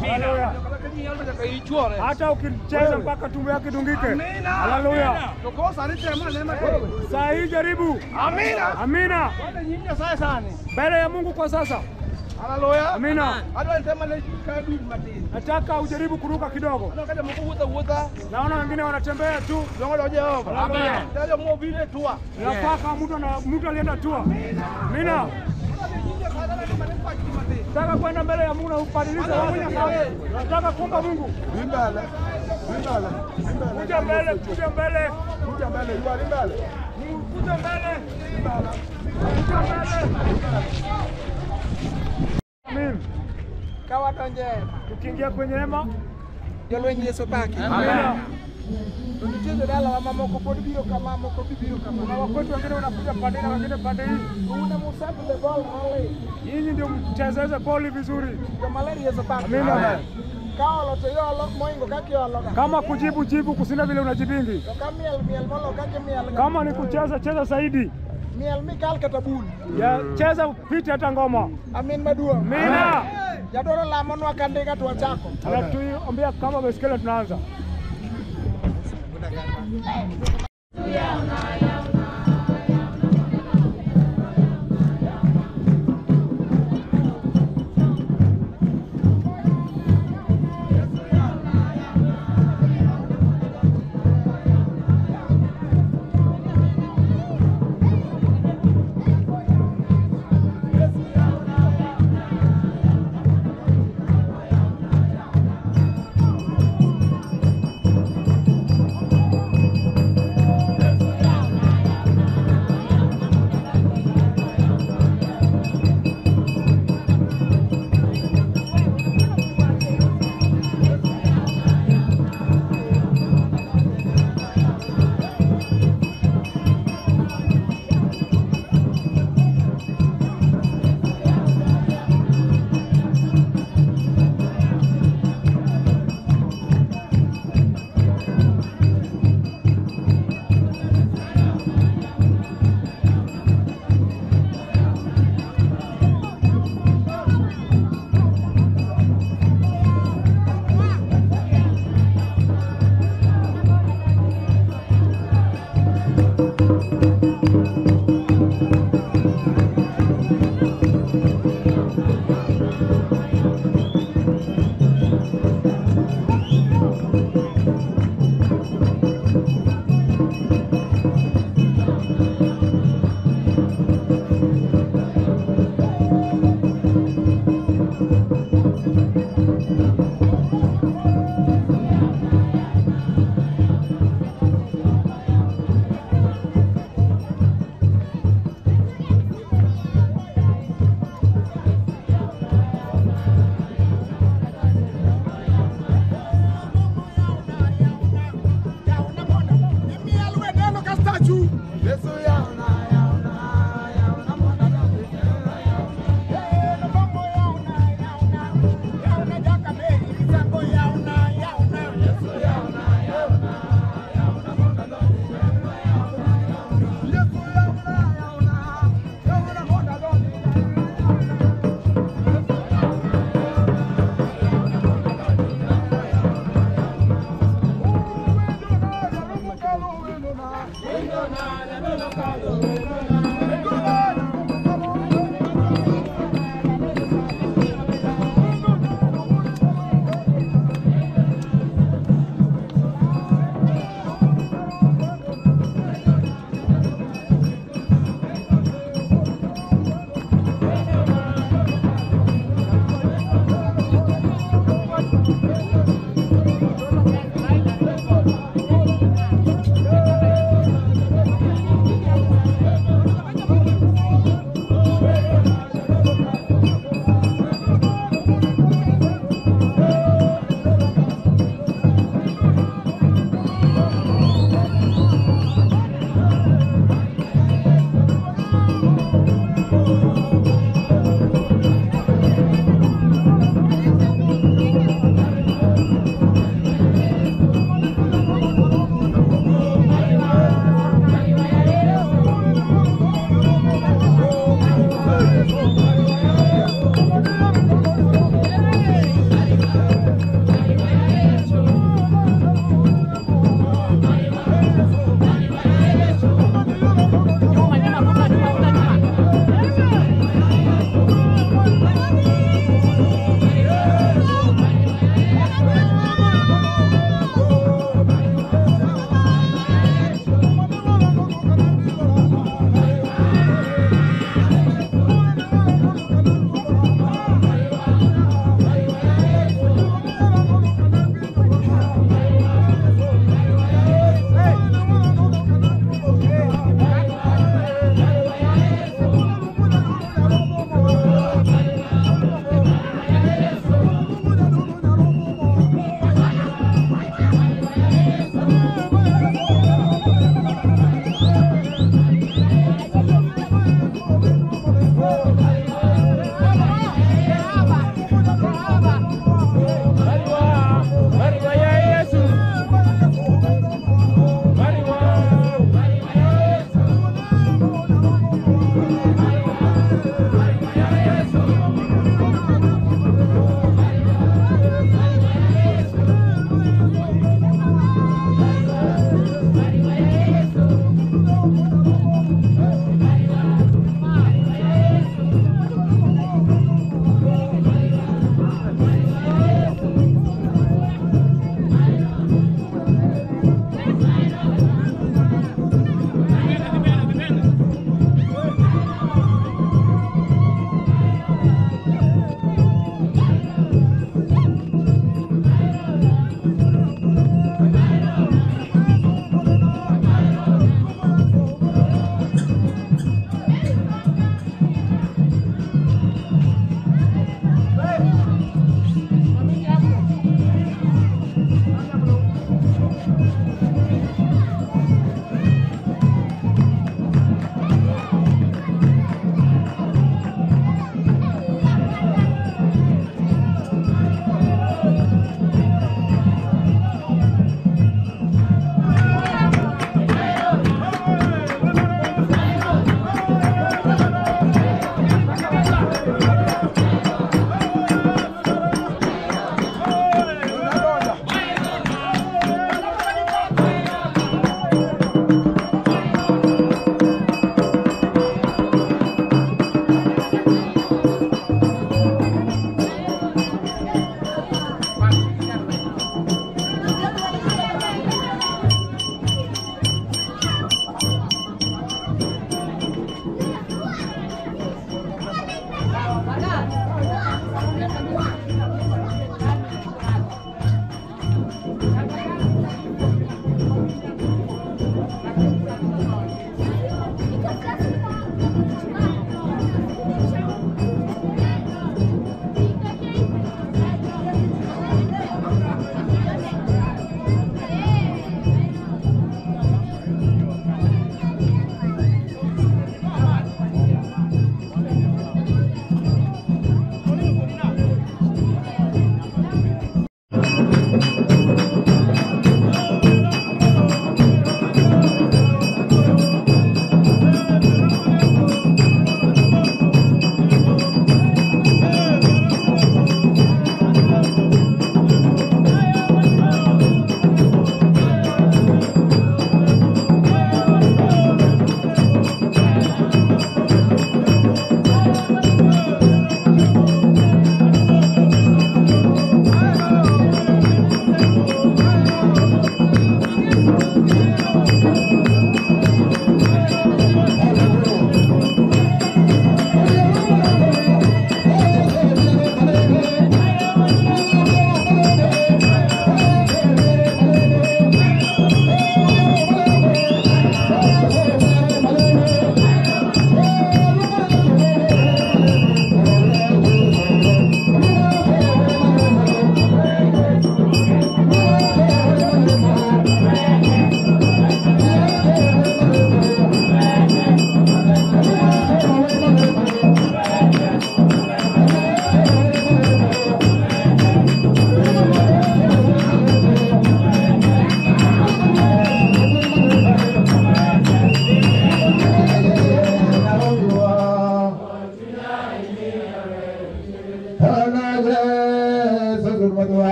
Haleluya. Hata ukicheza mpaka tumbo yake idungike. Haleluya. Saa hii jaribu. Amina. Amina. Mbele ya Mungu kwa sasa. Haleluya. Amina. Nataka ujaribu kuruka kidogo. Naona wengine wanatembea tu. Haleluya. Nataka mtu na mtu alienda tua. Amina. Nataka kwenda mbele ya Mungu na ubadilishe watu. Nataka kuomba Mungu. Mbele. Mbele. Kuja mbele, kuja mbele. Kuja mbele, yuari mbele. Kuja mbele. Kuja mbele. Amen. Kawadonje. Tukiingia kwenye hema, jolweny Yesu paki. Amen. To nitie jodalawa mamoko pod biro kama, moko biro kama. Na wakwetu wengine wanakuja pande na wengine pande hii. Un ema usettle the ball maler. Nyinyi ndio mchezeze boli vizuri. Jomaler Yesu paki. Amen. Ka olo to iolo moingo kaka iologa. Kama kujibu jibu kushinda vile unajibingi. To ka miel miel molo kaka imielga. Kama ni kucheza cheza zaidi. Miel mikal kata bul. Ya cheza upite hata ngoma. Amin maduong'. Amina. Jadolo lamonwa kandika to wachako. Anatuambia kama baiskeli tunaanza. Yeah.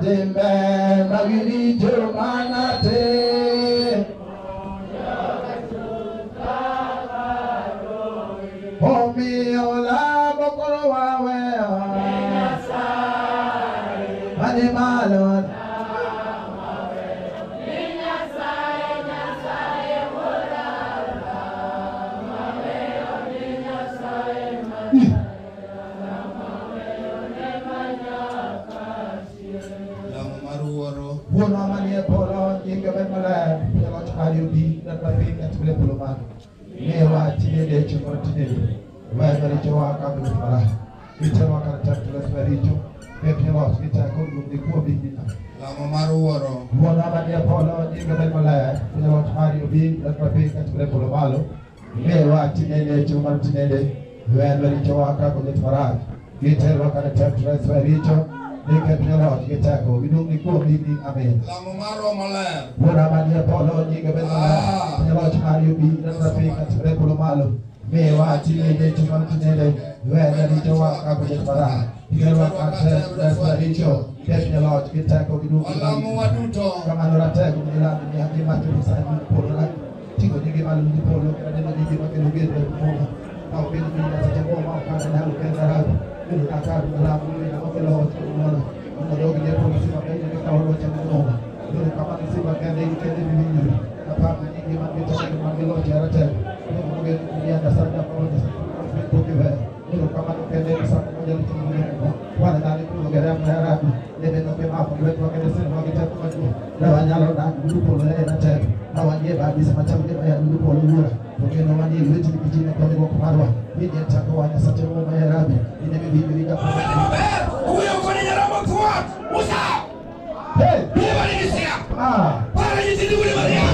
Timbe magiricho manate Omi ola bokoro wawe Mani malo Wuono manie polo nyinge ber maler jaloch mari obi kata piny kata e polo malo. Miwa tinende chieng' tinende. Weyo marichowa kaka ruoth marach. Itelwa kar tem to les maricho. Pep loch gi teko duong' ni kuomi. Lamo mar wuoro. Wuono manie polo nyinge ber maler jaloch mari obi kata piny kata e polo malo. Miwa tinende chieng' tinende. Weyo marichowa kaka ruoth marach. Itelwa kar tem to les maricho. Nikech loch gi teko giduong' ni kuomi. Amen. Lamo mar Roho Maler. Wuora manie polo nyinge ber maler jaloch mari obi kata piny kata e polo malo. Miwa tinende chieng' tinende. Weyo richowa kaka ruoth marach. Itelwa kar tem to les maricho. Nikech loch gi teko giduong' ni Walamo waduto. Kamano ratego milando ni haki machopo sani polo la tingo nyinge malo ni polo kendo neno nyinge makelo geno e muma. Ka obedo ni Nyasaye muma ok kata nyalo kendo rach. Bedo kaka lamo ni okelo mono. Mondo dog ne polo sima kende ni kawo loch e muma. Bedo kamano sima kende ni kende miwinjori. Aparo nyinge man gi teko man gi loch e ratego. Bedo mogen ni Nyasaye polo Nyasaye pok iweyo. Bedo kamano kende ni sama manyalo timo muma. Wana nani polo gere amara lebe no ke mako lwetwa kende sino gi teko maduong'. Rawanyalo dak dudu polo e ratego. Rawanyie badi sama cham gi maya dudu polo wuora. To geno manie lweti nikech in e konyruok marwa. In e teko wa Nyasaye muma e rabi. In ema iwinjori ka Huyo koni nyaramo thuot. Musa. Hey! Biwa ni gisia. Ah! Para nyithind udi Maria.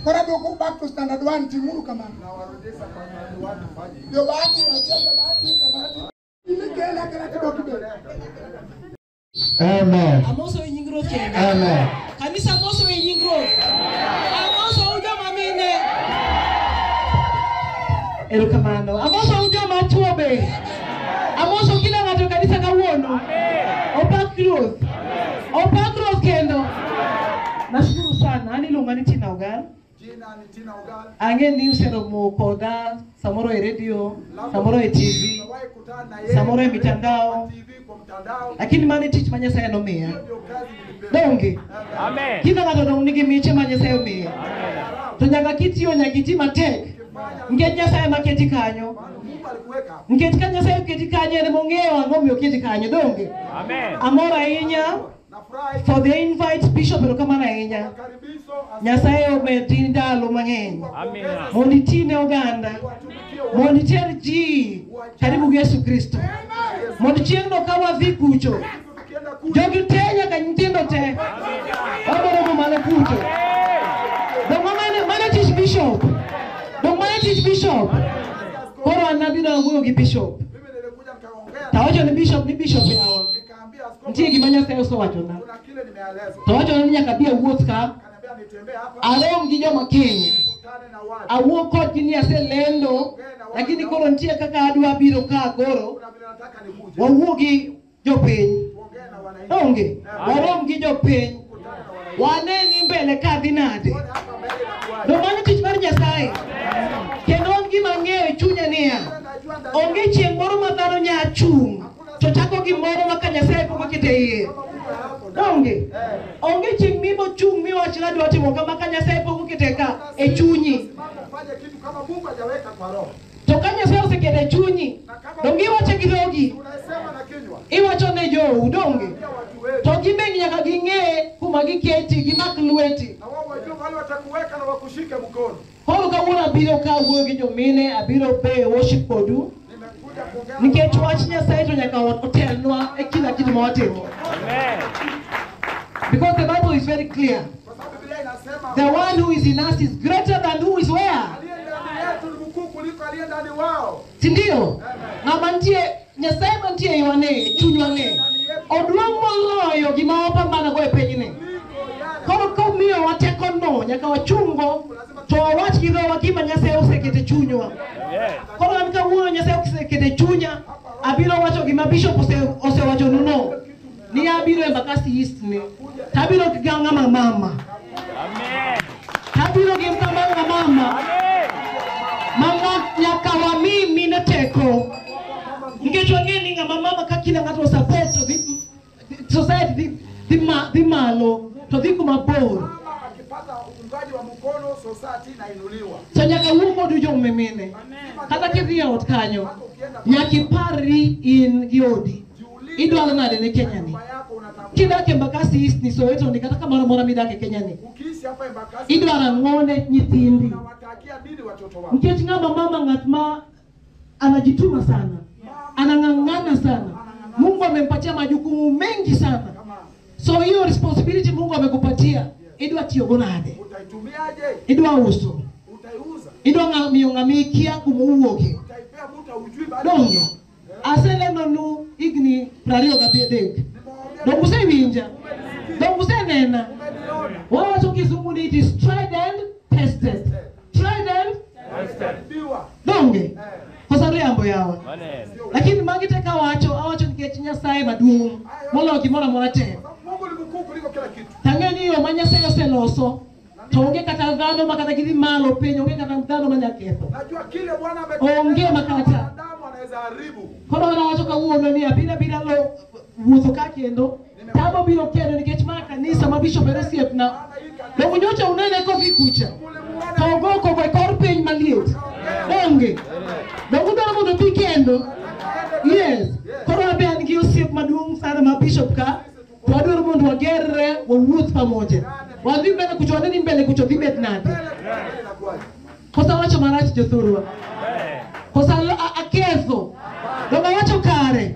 Kora doko back to standard 1 timuru kamano. Ndio bahati achia bahati bahati. Ile kela kela kidogo kidogo. Amen. Amoso nyingro kendo. Amen. Kanisa amoso nyingro. Amoso ujo mamine. Erokamano. Amoso ujo machuo be. Amoso kila ng'ato kanisa kawuono. Opak Ruoth. Opak Ruoth kendo. Nashukuru sana. An iluonga ni Tina Ogal. Jina ni Tina Ogal. Ang'e ni useromo koda samoro e radio, samoro e TV, Umewahi kutana na yeye samoro e mitandao, kwa TV, kwa mtandao. lakini mano e tich ma Nyasaye nomiya. Hiyo ndio kazi nilipewa. Donge? Amen. Kila ng'ato dong nigi miche ma Nyasaye omiye. To nyaka kitiyo nyaka iti matek. Nikech Nyasaye ema keti kanyo. Maana Mungu alikuweka hapo. Nikech ka Nyasaye oketi kanyo en emong'eyo ang'o momiyo oketi kanyo. Donge? Amen. Amor ahinya Nafurahi for the invite Bishop, erokamano ahinya. karibisho Nyasaye omedi ndalo mang'eny. Amina. Mondo iti ne oganda. watumikie Mondo iter ji karibu gi Yesu Kristo. Mondo chieng'no ka wadhi kucho, tukienda kule jogi te nyaka nyithindo te wabiro romo malo kucho. Dong mano tich Bishop. Dong mano tich Bishop. Koro an nabiro awuoyo gi Bishop. mimi nilikuja nikaongea Tawacho ni Bishop yawa. nikaambia askofu Nitie gima Nyasaye osewachona. kuna kile nimeelezwa. Tawacho ni nyaka abi awuoth ka Akaniambia nitembee hapa arom gi joma Kenya. nikutane na watu. Awuo kodgi ni aselendo, lakini koro nitie kaka adwa biro ka koro Kuna vile nataka nikuje. wawuo gi jopiny. Tuongee na wananchi. Donge? Warom gi jopiny. Tukutane na wananchi. Wane ni mbele ka dhi nade. Tuone hapa mbele inakuwaje. Dong mano tich mar Nyasaye. Kendo an gima ang'eyo e chunya niya, Najua ndani onge chieng' moro ma dhano nya chung' to chako gimoro ma ka Nyasaye pok oketo e iye. Mungu hapo. Donge? Onge chieng' mibo chung' miwach ni adwa timo kama ka Nyasaye pok okete ka e chunyi. Simama ufanye kitu kama Mungu hajaweka kwa roho. To ka Nyasaye oseketo e chunyi, donge iwache gi dhogi, Unaisema na kinywa. iwacho ne jou, donge? Pia watu wetu. To gimbe nyaka ging'e kuma giketi, gimak lweti. Na wao wajue wale watakuweka na wakushike mkono. Koro kawuono abiro ka wuoyo gi jomine, abiro pay worship kodu. Nimekuja kuongea na Nikech wach Nyasaye to nyaka otelnwa e kila kitu ma watimo. Amen. Because the Bible is very clear. kwa sababu Biblia inasema The one who is in us is greater than who is where? aliye ndani yetu ni mkuu kuliko aliye ndani wao. Si ndio? Ng'ama nitie Nyasaye mantie e iwa ne, e chunywa ne. Oduong' moloyo gima wapambana go e pinyni. Kuliko yale Koro komiyowa tekono nyaka wachungo to wawach gi dhowa gima Nyasaye oseketo e chunywa. Yes. Koro an kawuono Nyasaye oseketo e chunya, abiro wacho gima Bishop osewachonu no. Ni abiro Embakasi East ni. Tabiro gi ng'ama mama. Amen. Tabiro gi ng'ama mama. Amen. Mama nyaka wami mine teko. Nikech wang'e ni ng'ama mama ka kila ng'ato support to dhi society dhi malo to dhi kuma bor. mama akipata uungaji wa mkono society inainuliwa. To nyaka wuo kodu jomimine. Kata kidhi e ot kanyo, nyaka iparri in gi odi. Jiulize Idwaro nade ne Kenya ni? nyumba yako unataka Kidak e Embakasi East ni Soweto ni kata kamoro amora midak e Kenya ni. ukiishi hapa Embakasi Idwaro ang'o ne nyithindi? unawatakia nini watoto wako? Nikech ng'ama mama ng'at ma anajituma sana, anang'ang'ana sana. Mungu amempatia majukumu mengi sana. So hiyo responsibility Mungu amekupatia, idwa tiyogo nade? Utaitumiaje? Idwa uso, Utaiuza? idwa miyo ng'ama ikia kuma owuoke. Utaipea mtu aujui bado? Donge? Aselenonu higni 23. Donge usewinja? Donge usenena? Umeniona? Wawacho kizungu ni it is tried and tested. Tried and Biwa. donge? Koso riambo yawa. Amen. Lakini magi te kawacho, awacho nikech Nyasaye maduong' moloyo gimoro amora te. Mungu ni mkuu kuliko kila kitu. Tang'e ni yo ma Nyasaye oseloso to onge kata dhano ma kata gidhi malo piny, onge kata dhano manya ketho. Najua kile Bwana Onge makata. Wanadamu anaweza haribu. Koro an awacho kawuono ni abiro abira lo wuotho ka kendo tabo biro kendo nikech ma kanisa ma bishop en osiepna. Donge nyocha unene kodhi kucha? To ogo koko e kor piny maliet. Donge? Donge udwaro mondo obi kendo? Yes. Koro an be an gi osiep maduong' sana ma bishop ka. To wadwaro mondo wagerre wawuoth pamoja. Wadhi mbele kucho, wane ni mbele kucho dhi bet nade. Mbele inakuwaje? Koso awacho marach jothurwa. Koso aketho. Donge awacho kare.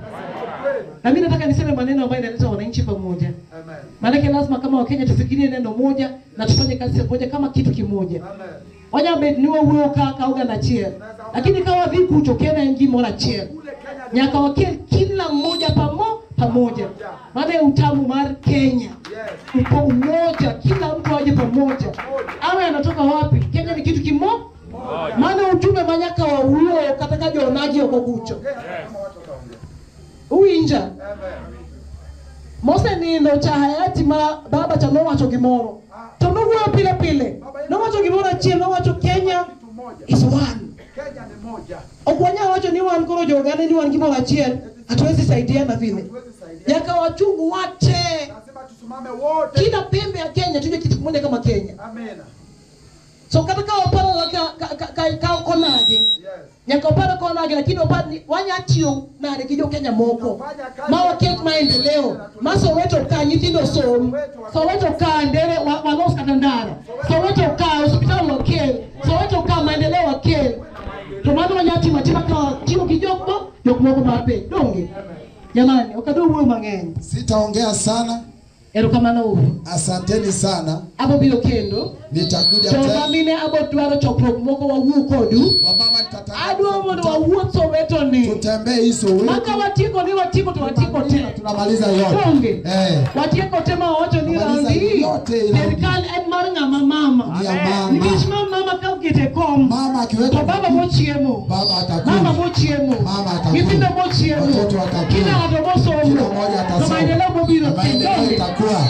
Na mimi nataka niseme maneno ambayo inaleta wananchi pamoja. Amen. Maanake lazima kama Wakenya tufikirie neno moja na tufanye kazi pamoja kama kitu kimoja. Amen. Wanya bet ni wawuoyo kaka oganda achiel. Lakini ka wadhi kucho Kenya en gimoro achiel. Kule Kenya Nyaka wakel kila mmoja pamoja. Maana utamu mar Kenya. Yes. Upo umoja, kila mtu aje pamoja. Awe anatoka wapi? Kenya ni kitu kimoja. Maana ujumbe manyaka wa uo kata ka jonagi oko kucho. Ongea kama watu wataongea. Uwinja. Mosenindo cha hayati ma baba cha nowacho gimoro. To nowuoyo pile pile. Nowacho gimoro achiel, nowacho Kenya is one. Kenya ni moja. Ok wanyal wacho ni wan koro jooganda ni wan gimoro achiel, hatuwezi saidiana vile. Nyaka wachung wate. Lazima tusimame wote. Kila pembe ya Kenya tuje kitu kimoja kama Kenya. Amina. So kata ka waparo ka konagi. Yes. Nyaka waparo konagi lakini waparo wanya tiyo nade gi jo Kenya moko. Ma waket maendeleo. Ma Soweto ka nyithindo som. Soweto ka ndere walos kata ndara. Soweto ka hospital wakel. Soweto ka maendeleo wakel. To mano wanya timo atima ka tiyo gi jok moko mar piny. Donge? Jamani, ok adwa wuoyo mang'eny. Sitaongea sana. Erokamano uru. Asanteni sana. Abo biro kendo. Nitakuja To tena. mamine abo dwaro chokruok moko wawuo kodu. Wamama nitataka Adwa mondo wawuoth Soweto ni. tutembee hii Soweto. Maka watieko ni watieko to watieko te. Tunamaliza yote. Donge? Eh. Watieko te ma wawacho ni Tunamaliza raundi hii yote raundi. sirikal en mar ng'ama mama. Ni ya mama. Nikech ma mama ka oketo e kom Mama akiweka to baba mochiemo. Baba atakula. Mama mochiemo. Mama atakula. Nyithindo mochiemo. Watoto watakula. Kila ng'ato mosomo. Kila mmoja To atasoma. maendeleo mobiro Na maendeleo donge? itakuwa.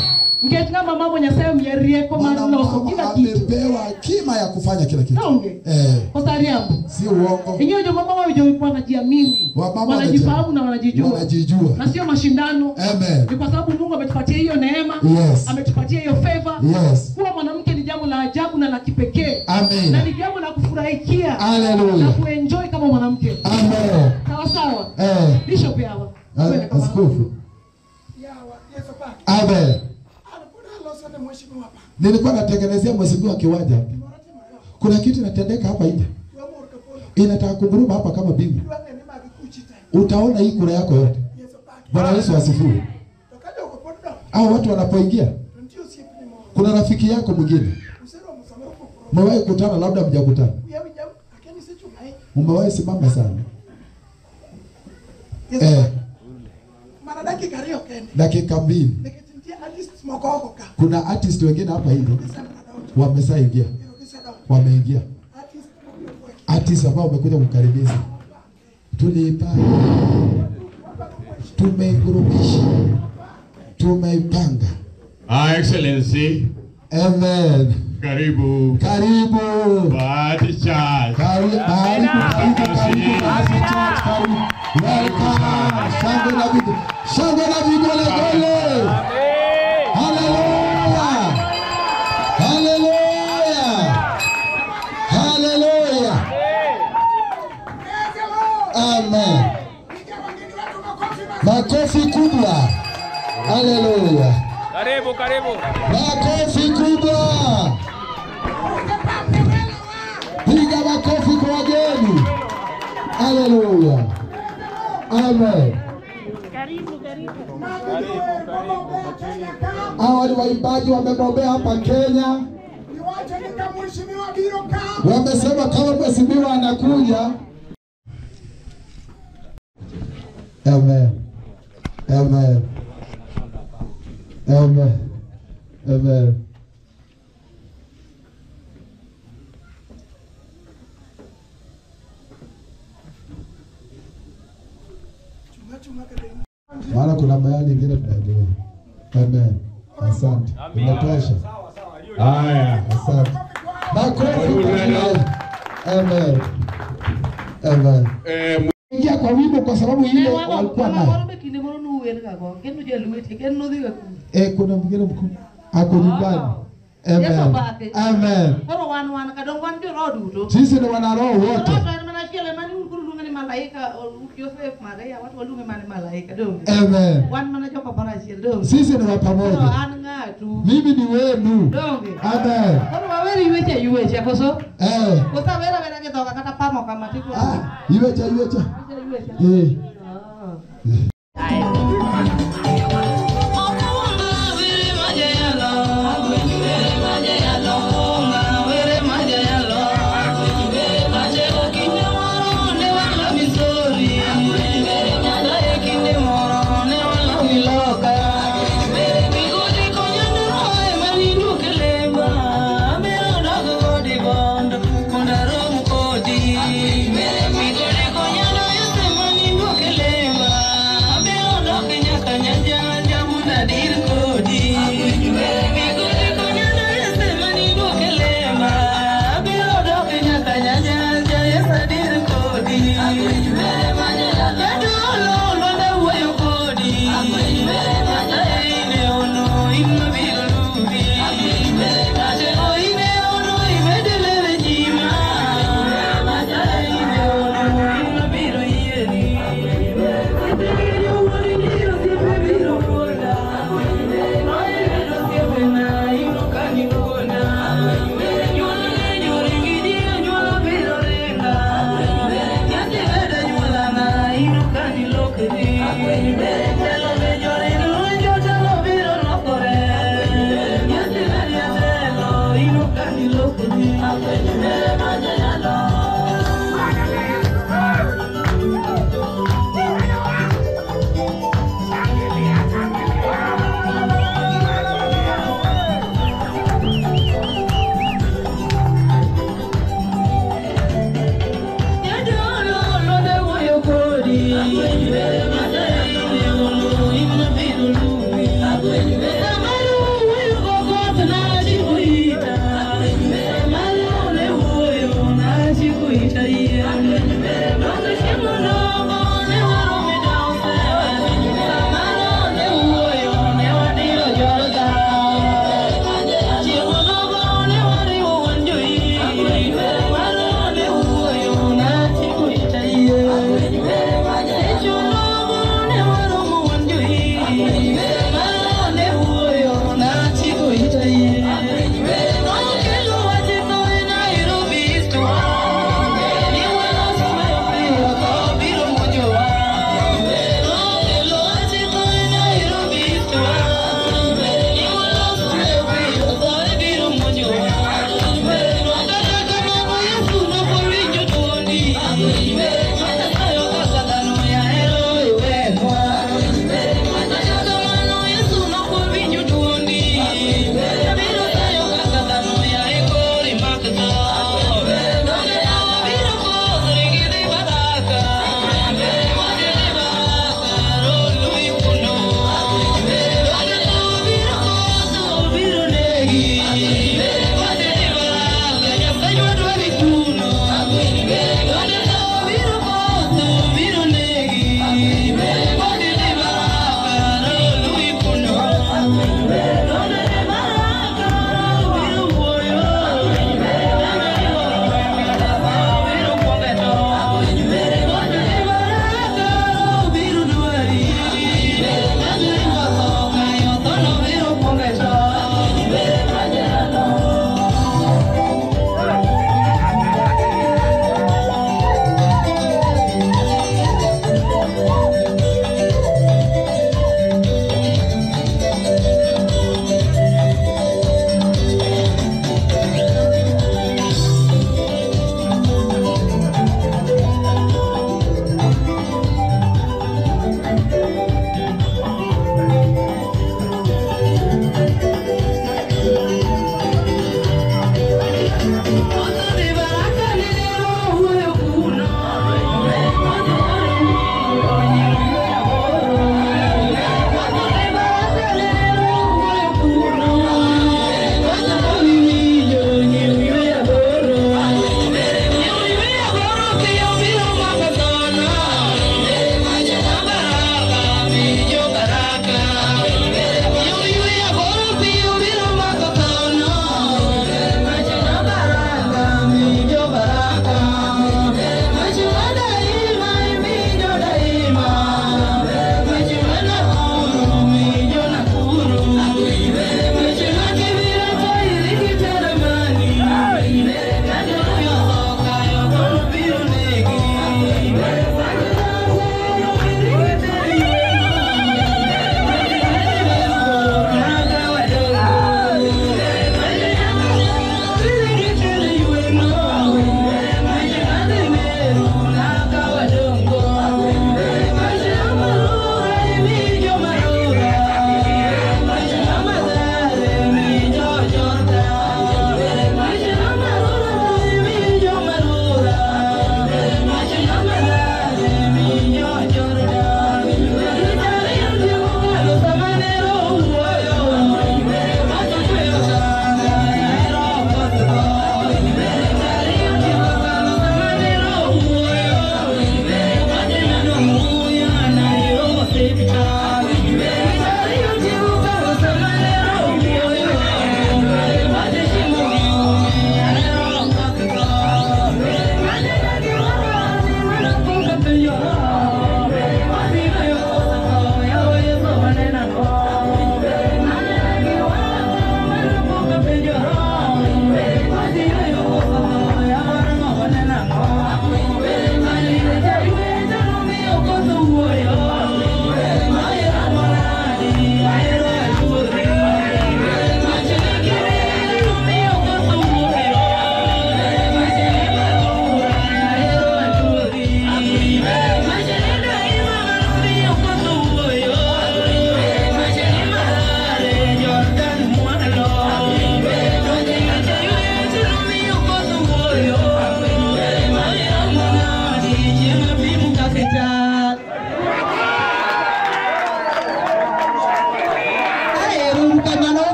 Nikech ng'ama mama Nyasaye omiye rieko mar Maana loso mama kila kitu. amepewa hekima ya kufanya kila kitu. Donge? Eh, Kosa riambo. si uongo. Ing'eyo jomama wanajiamini, Wamama wanajifahamu na wanajijua, Wanajijua. na sio mashindano. Amen. Ni kwa sababu Mungu ametupatia hiyo neema, Yes. ametupatia hiyo favor. Yes. Kuwa mwanamke ni jambo la ajabu na la kipekee, Amen. na ni jambo la kufurahikia na Hallelujah. kuenjoy kama mwanamke. Amen. Sawa sawa. Eh, Bishop yawa. Twende kama- askofu. Yawa, Yesu pake. Amen. Alikuwa alosa ne mheshimiwa hapa. Nilikuwa natengenezea mheshimiwa kiwanja. Gimoro timore oko. Kuna kitu inatendeka hapa nje. Dwa mor kapolo. Inataka kunguruma hapa kama bingu. Dwa ng'e ni magi kuchi te. Utaona hii kura yako yote. Yesu pake. Bwana Yesu asifiwe. To ka jogo pod donjo, Hao watu wanapoingia, to nitie osiepni moro. kuna rafiki yako mwingine Useromo samoro pok uromo. umewahi kutana, labda mjakutana, Wiya winja akia ni isechung' ahinya. umewahi simama sana Yesu eh, pake. Mana dakika ariyo kende. dakika mbili. Nikech nitie artists moko oko ka. Kuna artist wengine hapa hivi Gisemana donjo. wameshaingia, Ero gisedonjo. wameingia Artist mobiro fwenyo. artist ambao wamekuja kukaribisha. Tuliipanga, tumeigurumisha, tumeipanga. Our Excellency, Amen. karibu Karibu. Bahati Church. Karibu, karibu, karibu, karibu, Bahati Church, karibu. Welcome. Shangwe na shangwe na vigelegele. Hallelujah. Hallelujah. Hallelujah. Amen. Makofi kubwa. Hallelujah. Karibu, karibu. Makofi kubwa. Piga makofi kwa wageni. Hallelujah. Amen. Hawa ni waimbaji wamebobea hapa Kenya. Wamesema kama mheshimiwa anakuja. Amen. Amen. Amen. Amen. Maana kuna bayani ingine tunaendelea. Amen. Asante. Imetosha. Haya. Asante. Makofi kwa Mungu. Amen. Amen. Eh, Ingia kwa wimbo kwa sababu ile walikuwa nayo. Moro be kinde moro nuwer ga go, kendo jaluo kendo nodhi ga kuro. Eh, kuna mwingine mkuu ako nyumbani. Yesu Amen. opake. Amen. Koro wan ka dong wan joroho duto. Sisi ni wanaroho wote. Roho to en mana achiel ema ni un koro uluonge ni malaika, Joseph Maria, watu waluonge mana ni malaika donge. Amen. Wan mana joka moro achiel donge. Sisi ni wa Koro pamoja. an ng'atu. Mimi ni wenu. Donge. Amen. Koro wawer yueche ayuecha koso? Eh. Koso awer awera gi dhoga kata pamo kama tiko. Ah, iwecha iwecha. Yuecha. Eh. Ah. Mere Thank you.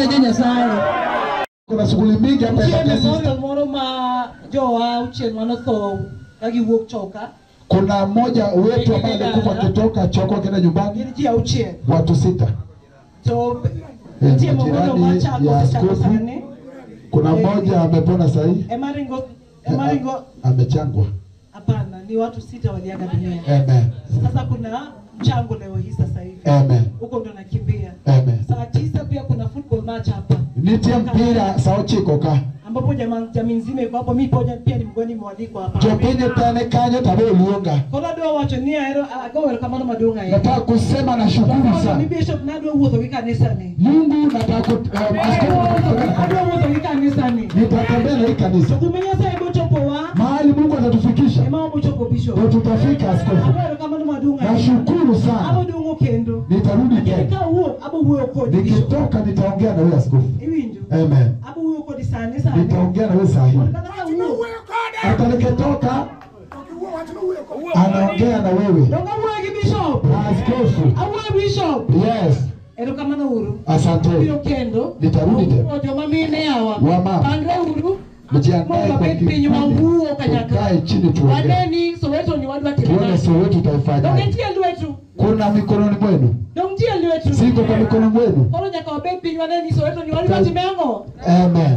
ne Nyasaye. Kuna shughuli mingi hapa Nitie ya memorial moro ma jowa auchiel manotho ka giwuok Choka. Kuna mmoja wetu ambaye alikufa kutoka Choko akienda nyumbani, Gin ji auchiel. watu 6. To nitie memorial Majirani machako ya osechako askofu. sani. Kuna mmoja amepona sahi, Ema ringo amechangwa. hapana, ni watu 6 waliaga dunia. Amen. Sasa kuna mchango leo hii sasa hivi. Amen. Huko ndo nakimbia. Amen. Saa 9 pia kuna football match hapa. Nitie mpira saa 9 ka. Ambapo jamii nzima iko hapo, mimi pia ni mgeni mwalikwa hapa. Jopiny tene kanyo tabe oluonga. Koro adwa wacho ni ahero ago erokamano maduong' ahinya. Nataka kusema na shukuru Ni sana. bishop nadwa wuotho gi kanisa ni. Mungu nataka askofu Adwa wuotho gi kanisa ni. nitatembea na hii kanisa. Kuma Nyasaye bochopowa Mahali Mungu atatufikisha ema wabochopo bishop. ndio tutafika askofu. Ago erokamano maduong' ahinya. Nashukuru sana. Abo dong'o kendo. Nitarudi Lakini tena. ka awuok abo wuoyo kodi bishop. Nikitoka nitaongea na wewe askofu. Iwinjo? Amen. Abo wuoyo kodi sani sani. Nitaongea na wewe saa hii. Kata ka awuok. Hata nikitoka anaongea na wewe. Donge awuoyo gi bishop. Na askofu. Awuoyo bishop. Yes. Erokamano uru. Asante. Biro kendo. Nitarudi tena. Joma mine hawa. Wamama. Pangre uru. Mjiandae Mondo kwa wabed piny kikundi. wawuo kanyakla. Tukae chini tuongee. Waneni Soweto ni wadwa timo Tuone nade. Soweto Donge tutaifanyaje. nitie lwetu. Kuna mikononi mwenu. Donge nitie lwetu. Siko kwa mikono mwenu. Koro nyaka wabed piny waneni Soweto ni wadwa timo ang'o. Amen.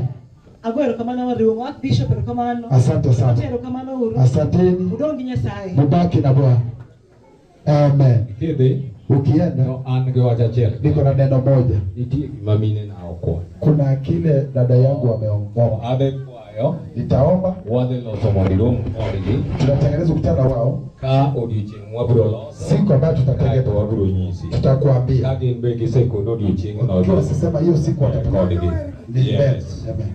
Ago erokamano mariwo wach bishop erokamano. Asante sana. Erokamano uru. Asanteni. Udong' gi Nyasaye. Mubaki na Bwana. Amen. Kidhi Ukienda to an gi wach achiel. niko na neno moja. Nitie gima mine na okwayo. Kuna kile dada yangu ameomba. Adhi kwayo, Nitaomba, wadhi loso mondo irom kodgi tunatengeneza ukutano wao ka odiochieng' wabiro loso siku ambayo kaeto tutatengeneza, wabiro nyisi. tutakuambia. Ka gin be gisekod odiochieng'no Ukiwa sisema hiyo siku watatoka kodgi. ni Yes. amen.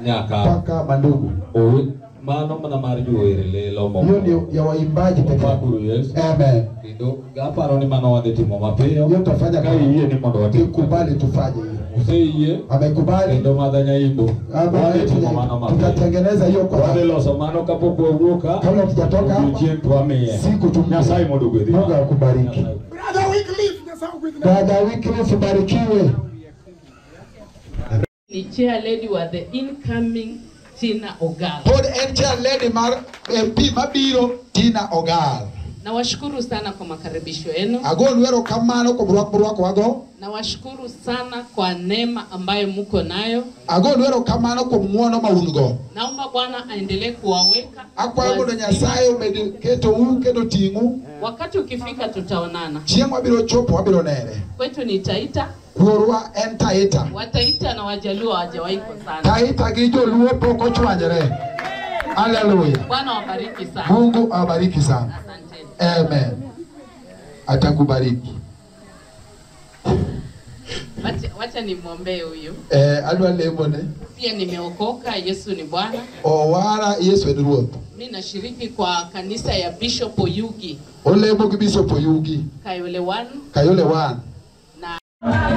Nyaka Mpaka mandugu. owe mano mana mar jower lelo Hiyo ni ya waimbaji pekee. Pakuru Yesu. Amen. Kendo aparo ni mano wadhi timo mapiyo. Hiyo tutafanya Ka iyie ni mondo watim. Tukubali tufanye hiyo. Useyie Amekubali. kendo madha nyaimbo. Amen. Wadhi timo mano mapiyo. Tutatengeneza hiyo kwa Wadhi loso mano kapok wawuok ka. kabla hatujatoka hapa. Odiochieng' to wamiye. Siku tumpe. Nyasaye mondo ogwedhi. Mungu akubariki. Brother Wycliffe, Nyasaye ogwedhi. Dada Wycliffe barikiwe. Ni chair lady wa the incoming Tina Ogal. Pod en chair lady mar MP mabiro Tina Ogal. Nawashukuru sana kwa makaribisho yenu. Agonu erokamano kuom rwak murwakowago. Nawashukuru sana kwa neema ambayo muko nayo. Agonu erokamano kuom ng'uono ma un go. Naomba Bwana aendelee kuwaweka. Akwayo mondo wazima. Nyasaye omed ketou kendo ting'u. Wakati ukifika tutaonana. Chieng' wabiro chopo wabiro nere. Kwetu ni Taita. Wuorwa en Taita. Wataita na Wajaluo hawajawahi kosana. Taita gi Joluo pok ochwanyore. Haleluya. Bwana wabariki sana. Mungu awabariki sana. Asante. Amen. Atakubariki. Wacha nimwombee huyu. Adwa lemone. Pia nimeokoka, Yesu ni Bwana. Owara Yesu en Ruoth. Mimi nashiriki kwa kanisa ya Bishop Oyugi Olemo gi Bishop Oyugi. Kayole 1 Kayole 1. na Hey!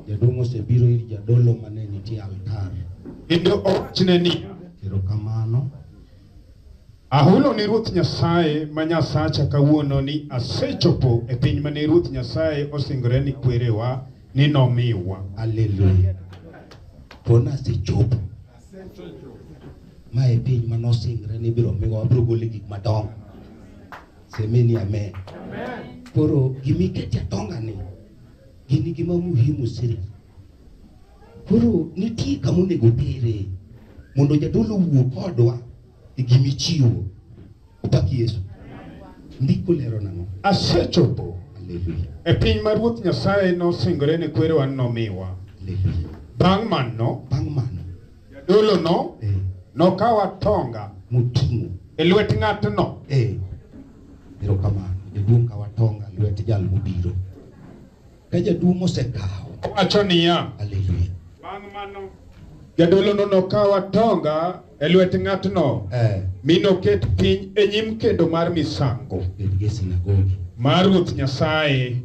Jaduong' osebiro ir jadolo mane nitie altar. Kendo owachne ni erokamano. Ahulo ni Ruoth Nyasaye ma Nyasacha kawuono ni asechopo e piny mane Ruoth Nyasaye osingore ni kwerewa ni nomiwa. Haleluya. Pona asechopo. Ma e piny manosingre ni ibiro miwa, wabiro gole gik madongo. Semeni amen. Koro gimikete atongani gini gima muhimu siri. Koro nitie kama onego tere mondo jadolo owuo kodwa e gimichiwo. Opak Yesu. Ndiko lero nang'o? Asechopo Haleluya. e piny ma Ruoth Nyasaye nosingore ni kwerewa ni nomiwa. Haleluya. Bang' mano, jadolo no nokawo atonga moting'o e lwet ng'atno. Erokamano. Jaduong' kawo atonga lwet jal mobiro. Ka jaduong' osekawo, owacho niya, Haleluya. Bang' mano, jadolo no nokawo atonga e lwet ng'atno mi noket piny e nyim kendo mar misango Bed gi sinagogi. mar Ruoth Nyasaye.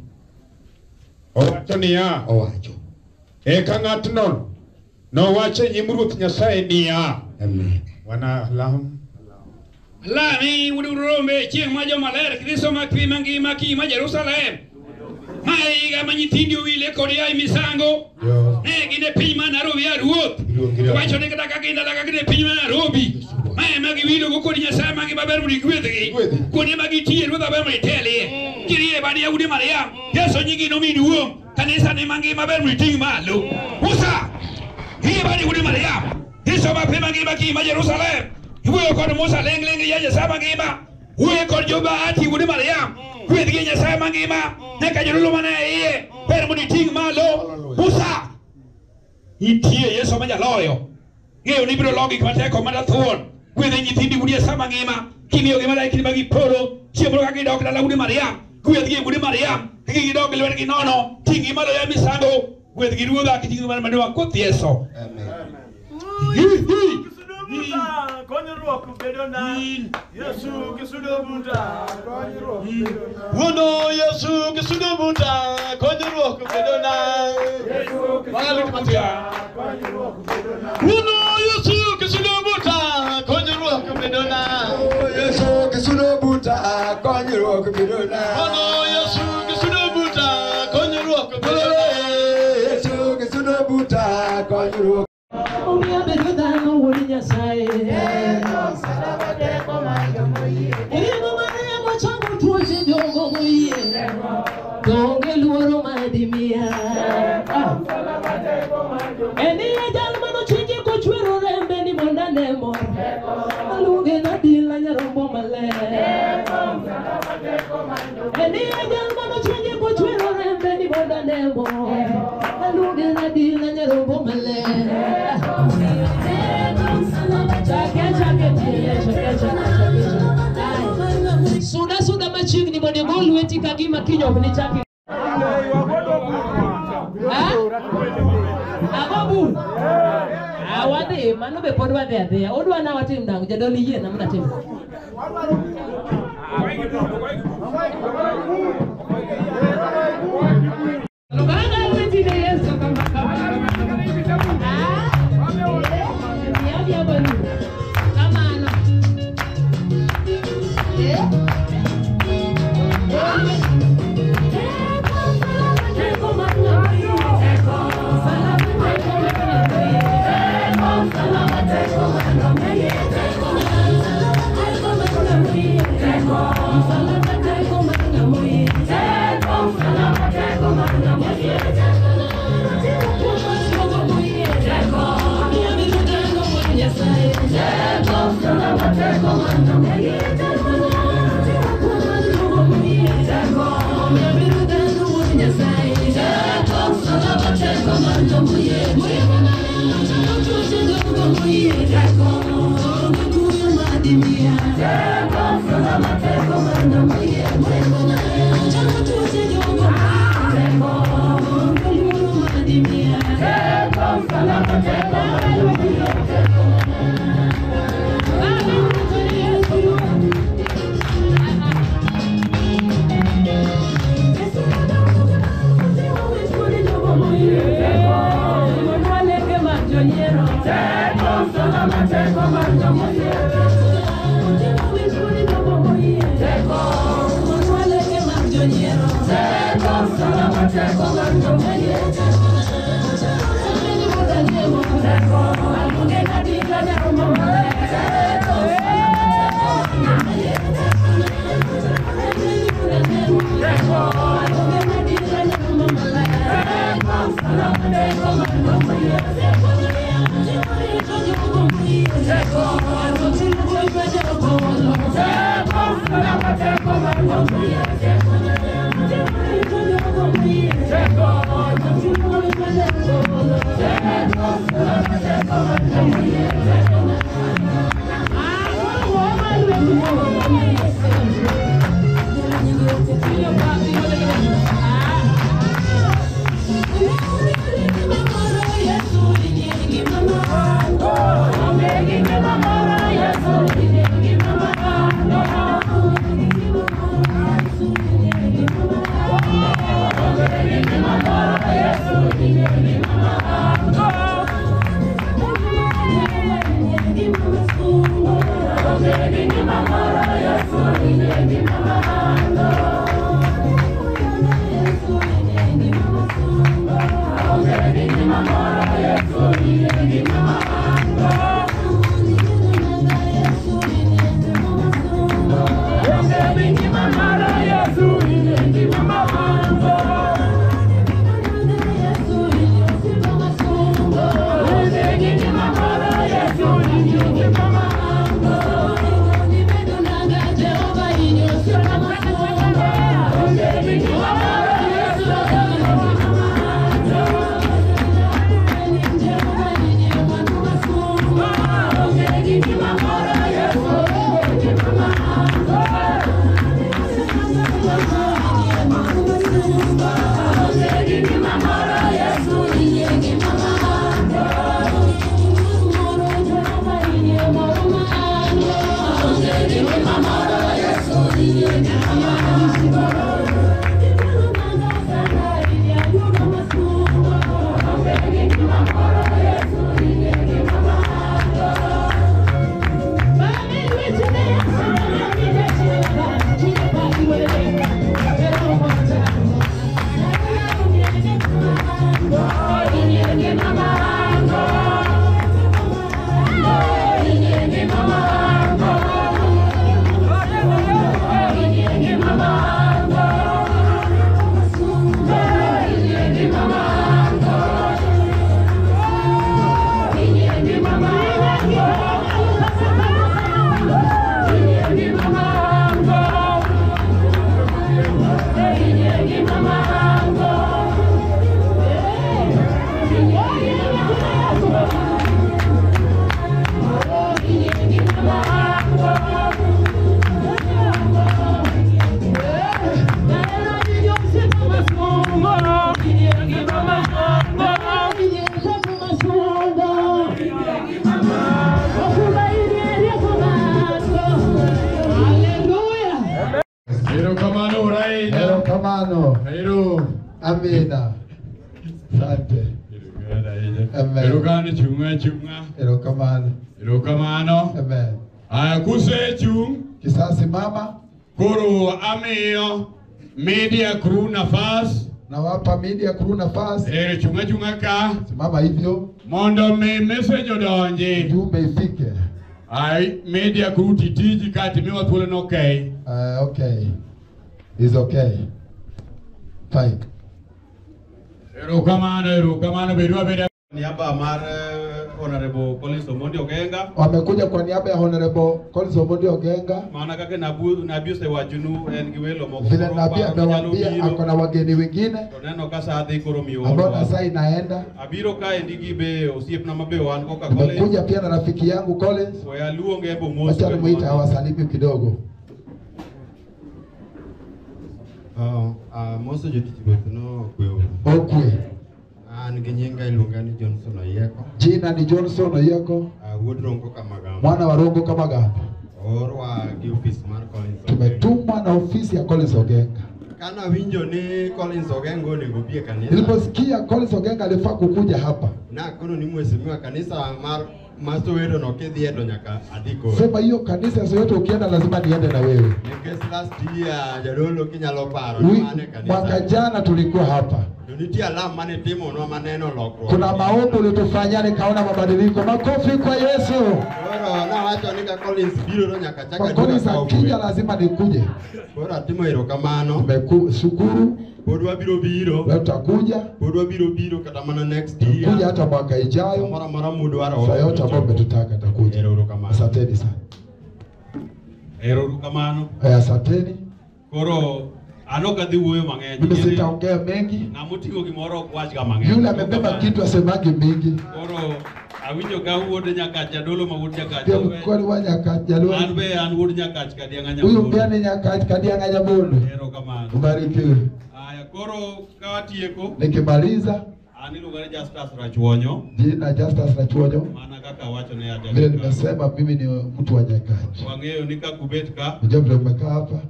Owacho niya, Owacho. Eka ng'atno nowacho e nyim Ruoth Nyasaye niya, Amen. Wana lam. Lami wuod rombe chieng' ma jomaler Kristo ma piny mangima kima Jerusalem. Ma e higa ma nyithindi owile kod yai misango. Ne gin e piny ma Nairobi ya ruoth. Wacho ni kata ka gin dala ka gin e piny ma Nairobi. Ma ema giwilogo kod Nyasaye magi maber mondo igwedhgi. Kuonde ma gitie ruoth maber mondo itelie. Kirie bad Yahudi Mariam. Yesu nyingi nomi duong'. Kanisa ni mangima ber mondo iting' malo. Musa. Rie bad Yahudi Mariam. Kristo ma piny mangima kima Jerusalem. Iwuoyo kod Musa ling' ling' ya Nyasaye mangima. Wuoyo kod Jobahati wuod Mariam. Gwedhgi Nyasaye mangima. Nyaka jodolo mane iye. Ber mondo iting' malo. Musa. Nitie Yesu ma jaloyo. Ng'eyo ni ibiro lo gik matek mana thuon. Gwedhe nyithindi wuod Nyasaye mangima. Kimiyogi malaikni mag polo. Chieng' moro ka gidok dala wuod Mariam. Gwedhgi wuod Mariam. Kik gidok gi lwetgi nono. Ting' gi malo ya misango. Gwedhgi ruodha kiting'o malo maduong' koth Yesu. Amen. Konyruok bedona Yesu kisudo buta konyruok bedona Wuono Yesu kisudo buta konyruok bedona Yesu kisudo buta konyruok bedona Wuono Yesu kisudo bedona. Mano Yesu kisudo buta konyruok bedona. Yesu kisudo buta konyruok. Omiyo bedo dhano wuod Nyasaye. Remo maremo chango tuoche jogo moyie. To onge luoro madimiya. En iye jal manochiki kochwero rembe ni mondo ane mor. Aluonge nadila nyarombo maler. En iye jal manochiki kochwero rembe ni mondo ane mor. Aluonge nadila nyarombo maler. Suda suda machiegni mondo igol lweti ka gima kiny ok nichak. Ago bur. Ah, wadhi mano be pod wadhi adhiya. Odwa na watim nang'o? Jadolo yie na mana tim. Luganga lweti ne Yesu kama kama. Ah, ya bwana. Kamano. Eh? Erokamano. Amina. Asante. Amen. Erokamano chunga chunga. Erokamano. Erokamano. Amen. Aya kusechung. Kisasimama. Koro amiyo media crew nafas. Nawapa media crew nafasi. Chunga chunga ka. Simama hivyo. Mondo mi message odonji. Ujumbe ifike. Ai media crew titiji kati miwa thuolo no okay. Okay. Is okay. Fine. Erokamano, erokamano bedu abeda. Niaba mar Honorable Collins Omondi Ogenga. Wamekuja kwa niaba ya Honorable Collins Omondi Ogenga. Maana kaka nabii osewachonu en gi welo moko. Vile nabii amewaambia ako na wageni wengine. To neno ka saa dhi koro miyo. Ambao saa inaenda. Abiro kaendi gi be osiepna ma be wan go ka Collins. Nimekuja pia na rafiki yangu Collins. We aluonge bo mos. Acha nimuite awasalimu kidogo. Moso jotich ruoth no okwe. Okwe. An gi nyinga iluonga ni Johnson Oyieko. Jina ni Johnson Oyieko. Wuod Rongo Kamagambo. Mwana wa Rongo Kamagambo. Oorwa gi ofis mar Collins. Tumetumwa na ofisi ya Collins Ogenga. Kana winjo ni Collins Ogenga onego bi e kanisa. Niliposikia Collins Ogenga alifaa kukuja hapa. Na kono ni mheshimiwa kanisa mar Soweto no kidhiye to nyaka adhi kodi. Sema hiyo kanisa Soweto ukienda lazima niende na wewe. Nikech last year jadolo kinyalo paro mane kanisa. Mwaka jana tulikuwa hapa. To nitie alam mane timonwa maneno lokruok. Kuna maombi ulitufanyia nikaona mabadiliko. Makofi kwa Yesu. Koro nawacho ni ka Collins biro to nyaka chaka. Collins akija lazima nikuje. Koro atimo erokamano. Tumekushukuru. Pod wabiro biro. Leo tutakuja. Pod wabiro biro kata mana next year. Kuja hata mwaka ijayo. Mara mara mudwaro. Saa yote ambayo mmetutaka takuja. Asanteni sana. Erokamano. Asanteni. Koro ano kadhi wuoyo mang'eny. Mimi sitaongea mengi. Ng'ama oting'o gimoro ok wach ga mang'eny. Yule amebeba kitu asemagi mingi. Koro awinjo ka wuod Nyakach jadolo ma wuod Nyakach. Pia mkwani wa Nyakach jadolo. An be an wuod Nyakach Kadiang'a Nyabondo. Huyu pia ni Nyakach Kadiang'a Nyabondo. Erokamano. Ubarikiwe. Aya koro ka watieko. Nikimaliza An iluonga ni Justus Rachuonyo. Jina Justus Rachuonyo. Mana kaka awacho ne Adel. Vile nimesema mimi ni mtu wa Nyakach. Wang'eyo ni ka kubet ka. Unajua vile umekaa hapa.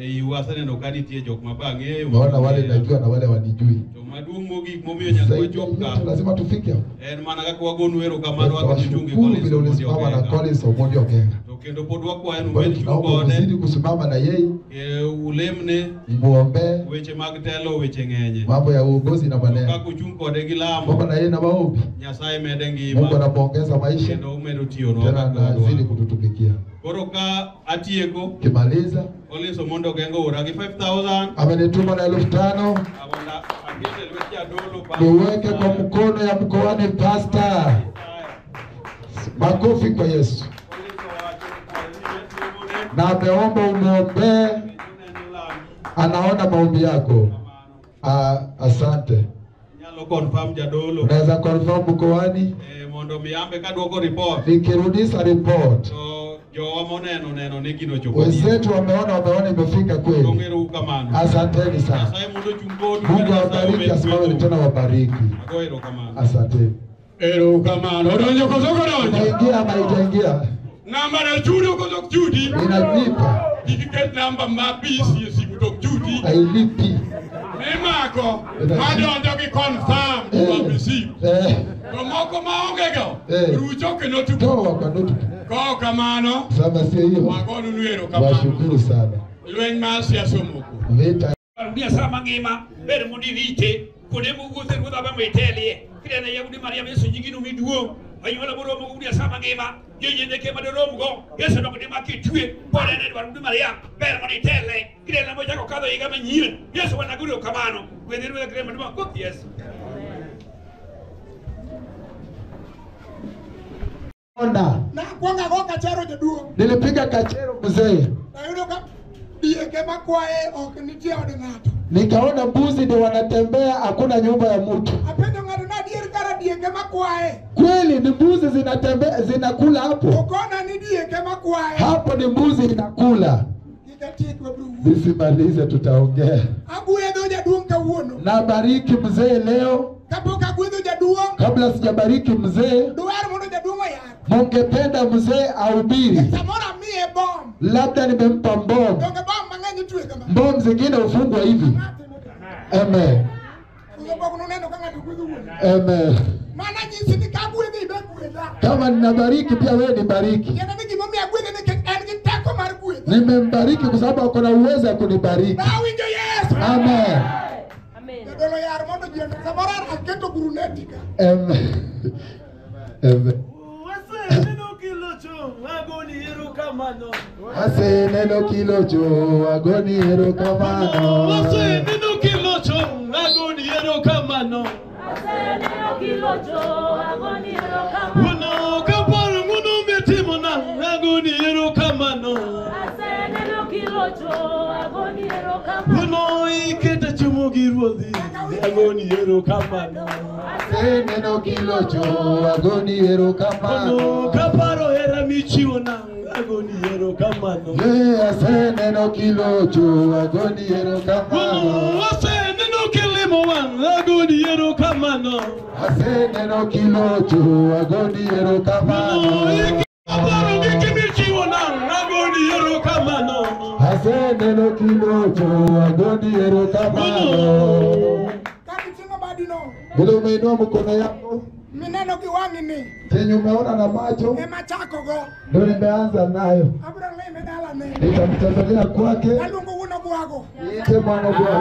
Eiu aseneno ka nitie jok ma be ang'eyo. Naona wale najua na wale wanijui. To maduong' mogik momiyo nyaka wachop ka. Lazima tufike hapo. En mana kaka wagonu erokamano wakichungi Collins Omondi Ogenga. Na Collins Omondi Ogenga. To kendo pod wakwayo ni ubed chung kode. Mzidi kusimama na yeye. Ulemne. Muombe. Weche mag telo weche ng'enye. Mambo ya uongozi na maneno. Kaka uchung kode gi lamo. Baba na yeye na maombi. Nyasaye mede ngima. Mungu anamuongeza maisha. Kendo umedo tiyonwa. Tena anazidi kututumikia. Koro ka atieko. Kimaliza. Collins Omondi Ogenga oora gi 5000. Amenituma na 5000. Akete lwet jadolo pa. Niweke kwa mkono ya mkoani pastor. Makofi kwa Yesu. Na ameomba umuombee. Anaona maombi yako. Asante. Nyalo confirm jadolo. Unaweza confirm mkoani? Mondo mi ambe kaduoko report. Nikirudisha report. To jowa moneno neno ni gino chopo. Wenzetu wameona imefika kweli. Asanteni sana. Nyasaye mondo ochung kodu. Mungu awabariki, asimame tena wabariki. Ago erokamano. Asanteni. Erokamano. Odonjo koso ok odonjo? Inaingia ama haijaingia? Namba na chudo koso ok chudi? Inalipa. Kik iket namba ma bisi e simu to ok chudi. Hailipi. Mimako madonjo gi confirm you have received. To moko maonge go rucho ke notebook. Toa kwa notebook. Ko kamano. Sema sio hiyo. Wagonu erokamano. Washukuru sana. Lweny mar siasa omoko. Vita. Rudia sa mangima ber mondo irite kuonde mowuothe ruodha ba moitelie kidene Yahudi Mariam Yesu nyingi nomi duong' anyuola moromo go udia sa mangima joyiende ma doromgo Yesu dok dima kitwe podene dwaro Udi Mariam ber mondo itele kidene mochako kadho higa manyien Yesu wanaguru kamano gwedhi ruodha kidene maduong' koth Yesu. Onda. Na kwanga go kachero jaduong'. Nilipiga kachero mzee. Nayudo ka dieke makwaye ok nitie od ng'ato. Nikaona mbuzi ndio wanatembea, hakuna nyumba ya mtu. Apenjo ng'ato na adier kara dieke makwaye. Kweli ni mbuzi zinatembea zinakula hapo. Okona ni dieke makwaye. Hapo ni mbuzi inakula. Nisimalize, tutaongea. Agwedho jaduong' kawuono. Nabariki mzee leo. Kapok agwedho jaduong'. Kabla sijabariki mzee. Dwar mondo jaduong' oyar. Mungependa mzee ahubiri. Samoro amiye bom. Labda nimempa mbomu. Donge bom mang'eny itwe kama. Bomu zingine hufungwa hivi. Amen. Amen. Kama ninabariki pia wewe nibariki. Nimembariki kwa sababu ako na uwezo wa kunibariki. Amen. Amen. Amen. Aseneno kilocho agoni erokamano. Aseneno kilocho agoni erokamano. Aseneno kilocho agoni erokamano. Uno kaparo nguno metimona agoni erokamano. Aseneno kilocho agoni erokamano. Uno ikete chumo gi ruodhi agoni erokamano. Aseneno kilocho agoni erokamano. Uno kaparo hera michiwona agoni erokamano. Ye aseneno kilocho agoni erokamano. Uno aseneno kilimo wang' agoni erokamano. Aseneno kilocho agoni erokamano. Kaparo gik michiwona agoni erokamano. Aseneno kilocho agoni erokamano. Vile umeinua mkono yako mineno gi wang'i ni chenye umeona na macho ema chakogo ndio nimeanza nayo. Abiro lime dalane, nitamtembelea kwake, aluongo wuon Ogwago, niite mwana Ogwago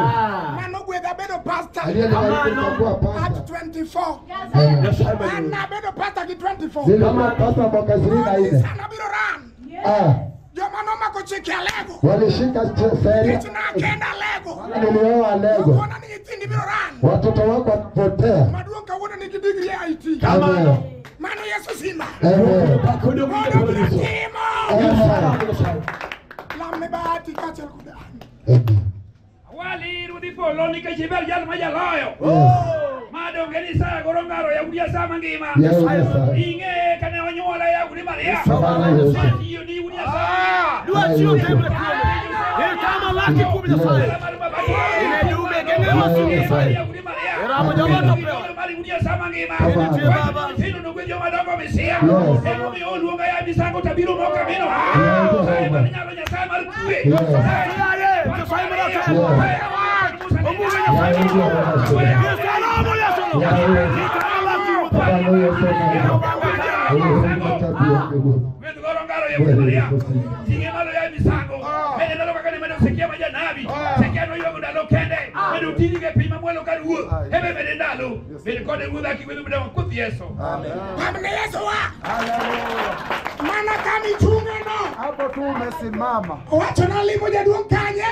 mano gwedha bedo pastor aliyenibariki kuwa pastor at 24. An nabedo pastor gi 24. Nilikuwa pastor mwaka 24. Sana biro ran. Joma nomako chike Alego walishika sheria. Nikech nakenda Alego, nilioa Alego. Wakona ni nyithindi biro ran. Watoto wako watapotea. Maduong' kawuono nigi degree e IT. Amen. Mano Yesu simba. Amen. Mondo biro timo. Lamne bahati kaachiel kod an. Awali ruodhi polo nikech iber jal ma jaloyo. Ma donge ni sa goro ngaro Yahudi sa mangima. Ing'e kane onyuola Yahudi Maria. Matiyo ni Yahudi sa. Dwa chiwo tebla kuome. Kama laki kumi Nyasaye. Ine dume genge wasu Nyasaye. Eramo joma to mar Yahudi sa mangima. Nitie baba. Nyithindo nogwe joma dongo misia. Emomiyo oluonga ya misango tabiro moka mino. Nyasaye mar nyalo, Nyasaye mar kwe. Nyasaye mar atelo. Omuge Nyasaye. Yesu Yesu. Ting'e malo ya misango. Mede ndalo kaka ne medo Sekia ma janabi. Sekia noywago ndalo kende. Medo ting'e e piny mamwalo kar wuoth. Ebe mede ndalo. Bed kode ruodha kigwedho medo koth Yesu. Pamne Yesu wa. Mana kama ichunge no. Hapo tu umesimama. Owacho nalimo jaduong' kanye?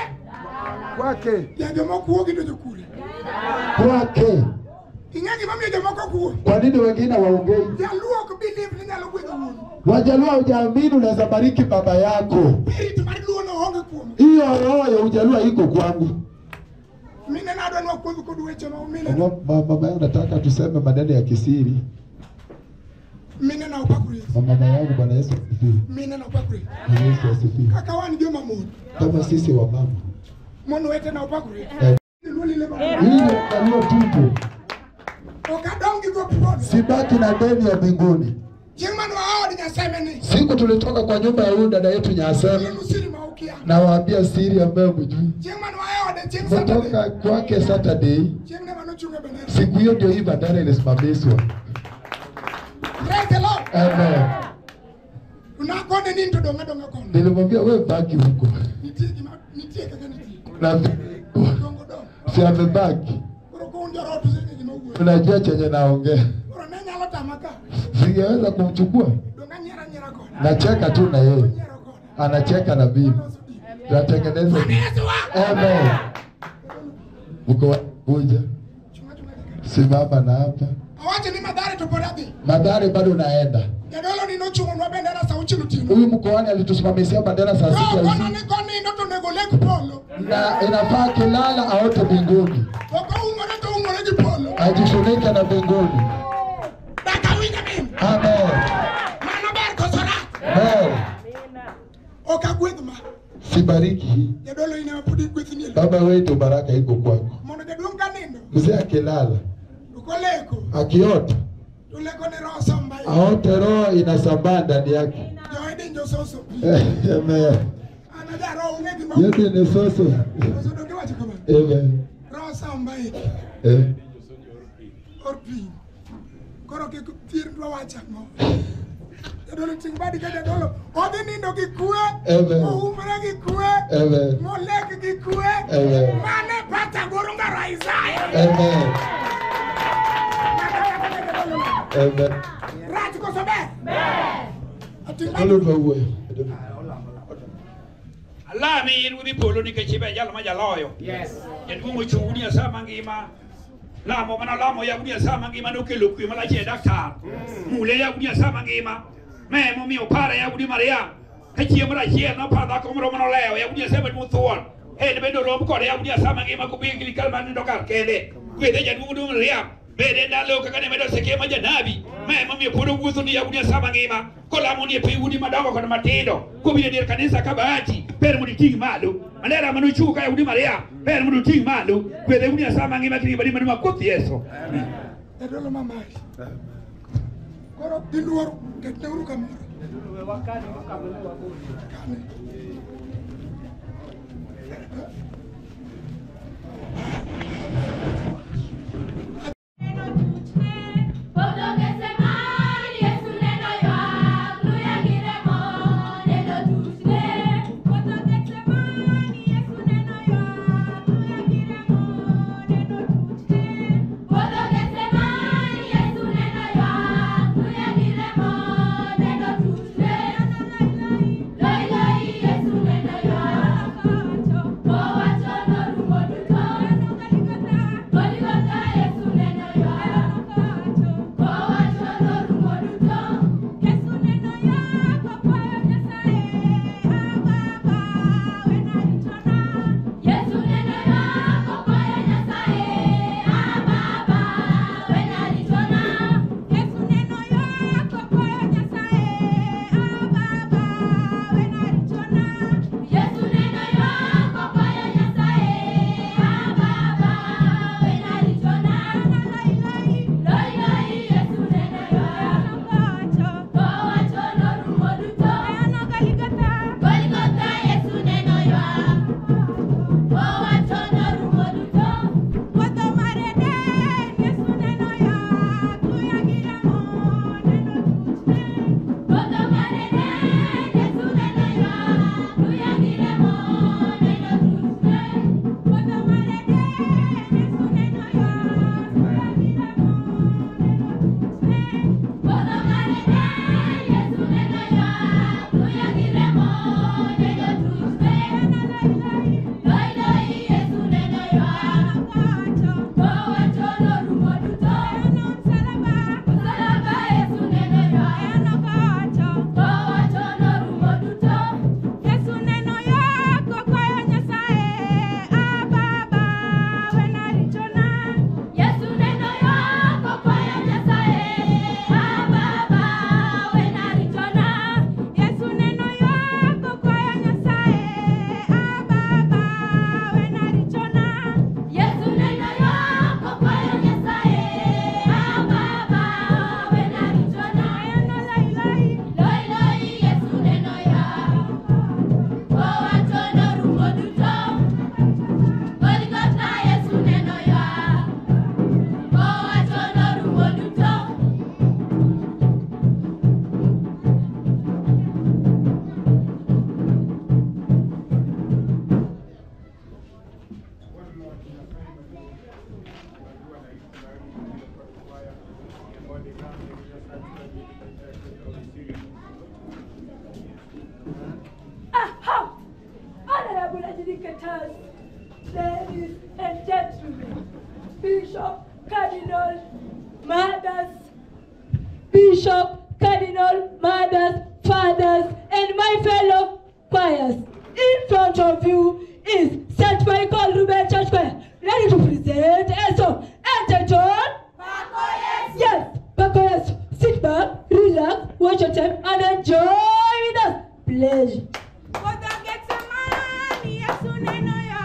Kwake. Ja jomoko wuogi to jokure. Kwake. Ing'e gimomiyo jomoko kuo? Kwa nini wengine waongei? Jaluo ok believe ni nyalo gwedho wuonu. Wajaluo hujaamini unaweza bariki baba yako. Spirit mar Luo no onge kuome. Hiyo roho ya ujaluo iko kwangu. Mine nadwa ni wakuodh kod weche ma mine. Mama yangu nataka tuseme maneno ya kisiri. Mine na opakre Yesu. Mama yangu Bwana Yesu asifiwe. Mine na opakre. Yesu asifiwe. Kaka wan joma mon. Kama sisi wa mama. Mon wete na opakre. Luo lile baba. Hii ndio tupo. Okadongi go polo. Sibaki na deni ya mbinguni. Siku tulitoka kwa nyumba ya huyu dada yetu Nyasema, nawaambia siri ambayo mjui. Kutoka kwake Saturday, siku hiyo ndio hii bandari ilisimamishwa. Amen. Nilimwambia wewe baki huko. Na si amebaki. Unajua chenye naongea. Singeweza kumchukua. Nacheka tu na yeye. Anacheka na mimi. Tunatengeneza. Amen. Uko kuja. Simama na hapa. Madhare bado naenda. Huyu mkoani alitusimamishia bendera saa 6 usiku. Na inafaa kilala aote mbinguni. Ajifunike na mbinguni. Amen. Amen. Sibariki. Baba wetu, baraka iko kwako. Mzee akilala akiota aote roho inasambaa ndani yake. Amen. ya roho ung'e gima Yote ne soso. Koso donge wacho kamano? Amen. Roho samba iki. Eh. Or piny. Koro kik thirndwa wach ang'o. Jadolo ting' badi ka jadolo odhi nindo gi kwe. Amen. Oumre gi kwe. Amen. Molek gi kwe. Amen. Mane pacha goro ngaro Isaya. Amen. Amen. Rach koso ber? Ber. Ating badi. Jadolo dwa wuoyo. Alami in ruodhi polo nikech ibe jal ma jaloyo. Yes. Jaduong' ochung' ni Nyasaye mangima. Lamo mana lamo yawu Nyasaye mangima nokelo kwe malach e daktar. Mule yawu Nyasaye mangima. Me momiyo para yawu di Maria. Ka chieng' moro achiel noparo dhako moro manolewo yawu Nyasaye maduong' thuon. En bende orom kode yawu Nyasaye mangima kobi gilikal mar nindo kar kende. Gwedhe jaduong' duong' Mariam. Bede ndalo kaka ne medo seke ma janabi. Me momiyo pod owuotho ni yawu Nyasaye mangima. Kolamo ni e piny udi madongo kod matindo. Kobiro e dier kanisa ka bahati. Ber mondo iting' malo. Mandera mane ochung' ka yawu Maria. Ber mondo oting' malo. Gwedhe udi Nyasaye mangima kiri badi maduong' koth Yesu. Jadolo mamari. Koro gi luoro ketneuru kamoro. Kane. Aha! Honorable adjudicators, ladies and gentlemen, Bishop, Cardinal, mothers, Bishop, Cardinal, mothers, fathers, and my fellow choirs. In front of you is St. Michael Ruben Church Choir, ready to present a song entitled Yes, Bako Yesu. Sit back, relax, watch your time, and enjoy with us. Pleasure. Yesu neno ya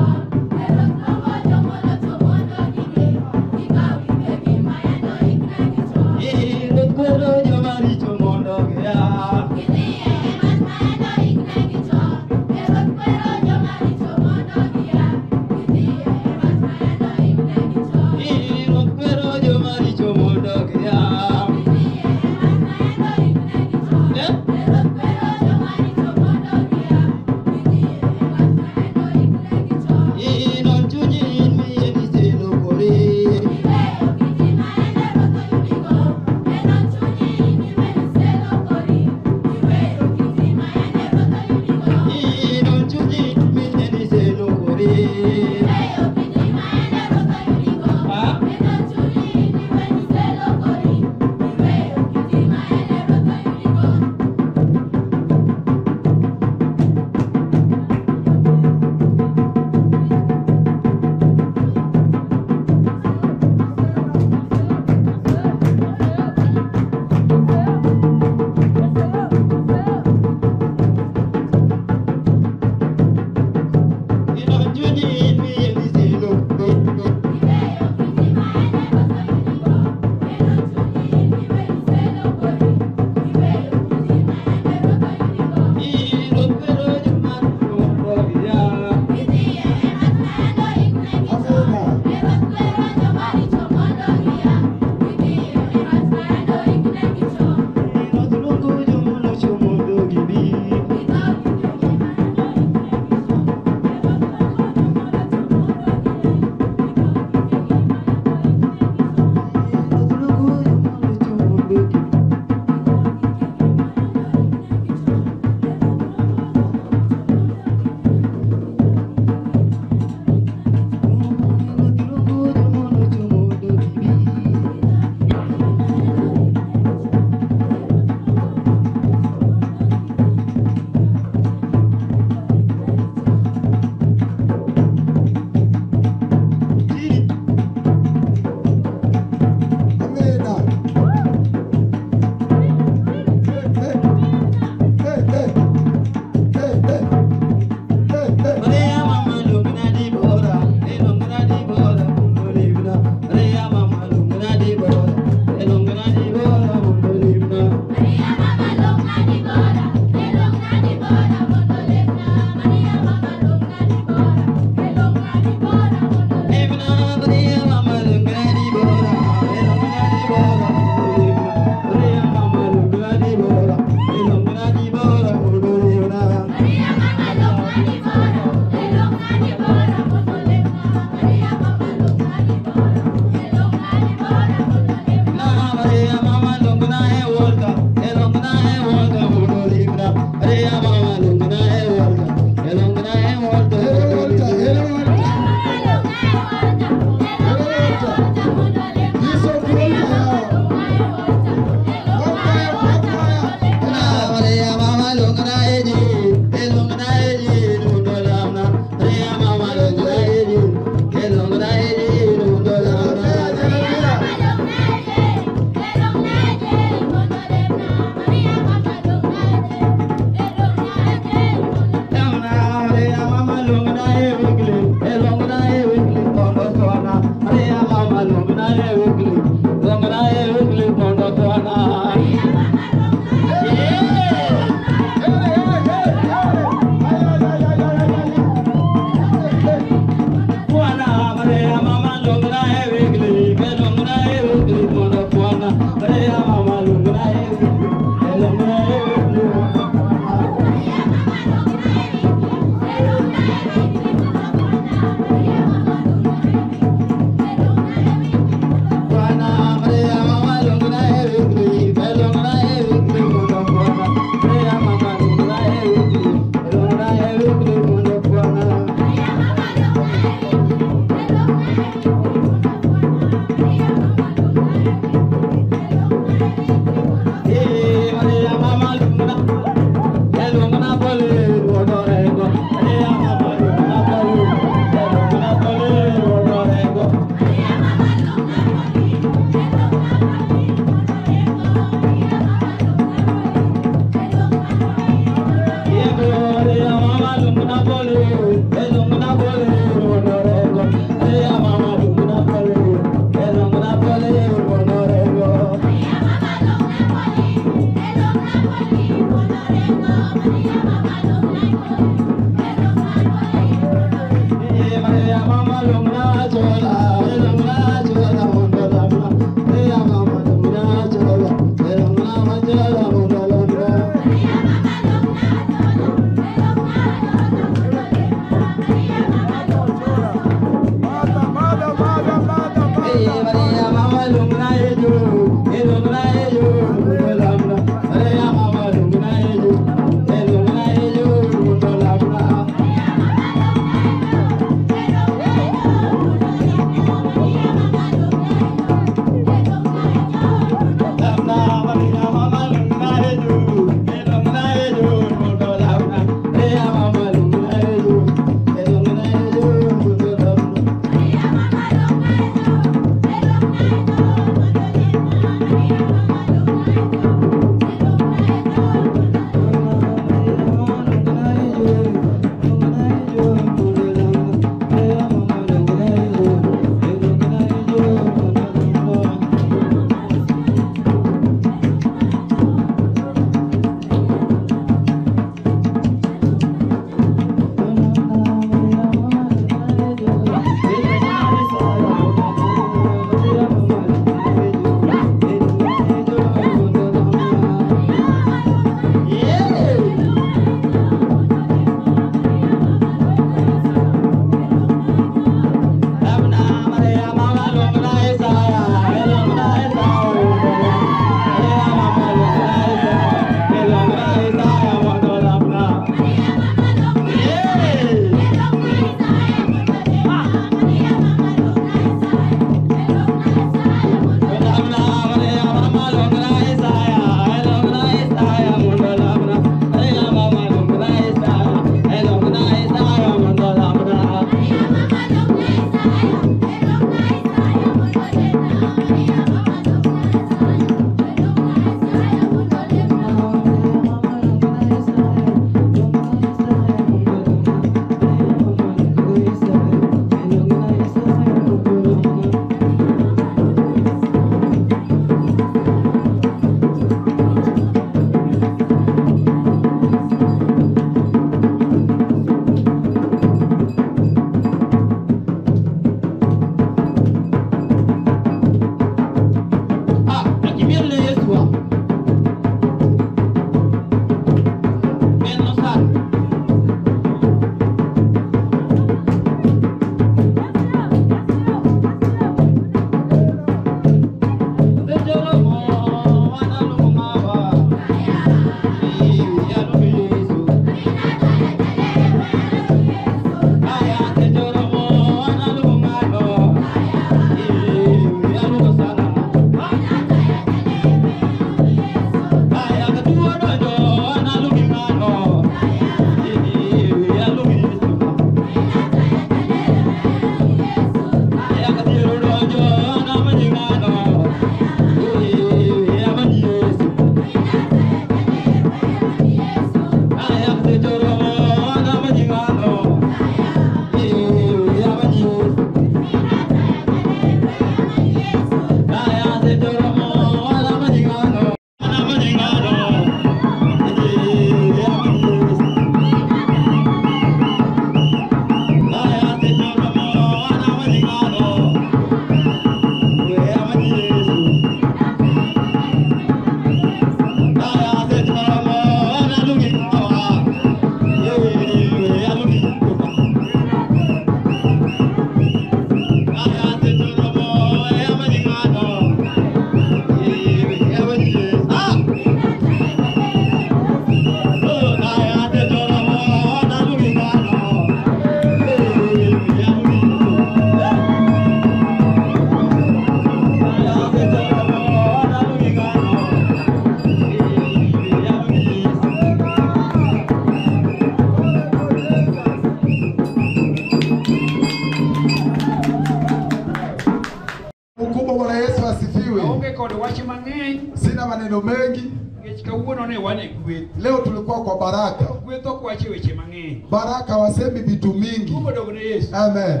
kod wach mang'eny. Sina maneno mengi. Nikech kawuono ne wan e gweth. Leo tulikuwa kwa baraka. Gweth ok wache weche mang'eny. Baraka wasemi vitu mingi. Duong' odog ne Yesu. Amen.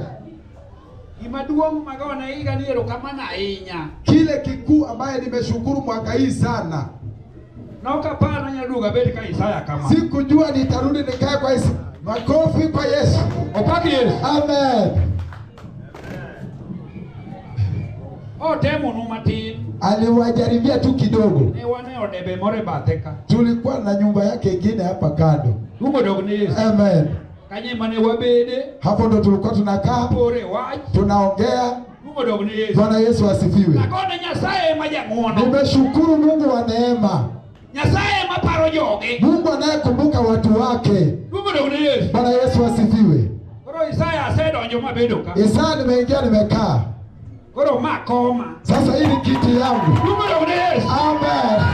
Gima duong' magona higa ni erokamano ahinya. Kile kikuu ambaye nimeshukuru mwaka hii sana. Nok apar nanyalo duogo abed ka Isaya kama. Sikujua nitarudi nikae kwa Yesu. Makofi kwa Yesu. Opak Yesu. Amen. Otemonu matin. Aliwajaribia tu kidogo. Ne wan e odebe moro e bathe ka. Tulikuwa na nyumba yake ingine hapa kando. Duong' odog ne Yesu. Amen. Kanye mane wabede. Hapo ndo tulikuwa tunakaa, Pore wach. tunaongea. Duong' odog ne Yesu. Bwana Yesu asifiwe. Agone Nyasaye ma jang'uono. Nimeshukuru Mungu wa neema, Nyasaye maparo joge. Mungu anayekumbuka watu wake. Duong' odog ne Yesu. Bwana Yesu asifiwe. Koro Isaya asedonjo mabedo ka. Isaya nimeingia, nimekaa Koro ma koma. sasa. Hii ni kiti yangu. Duong' odog ne Yesu. Amen.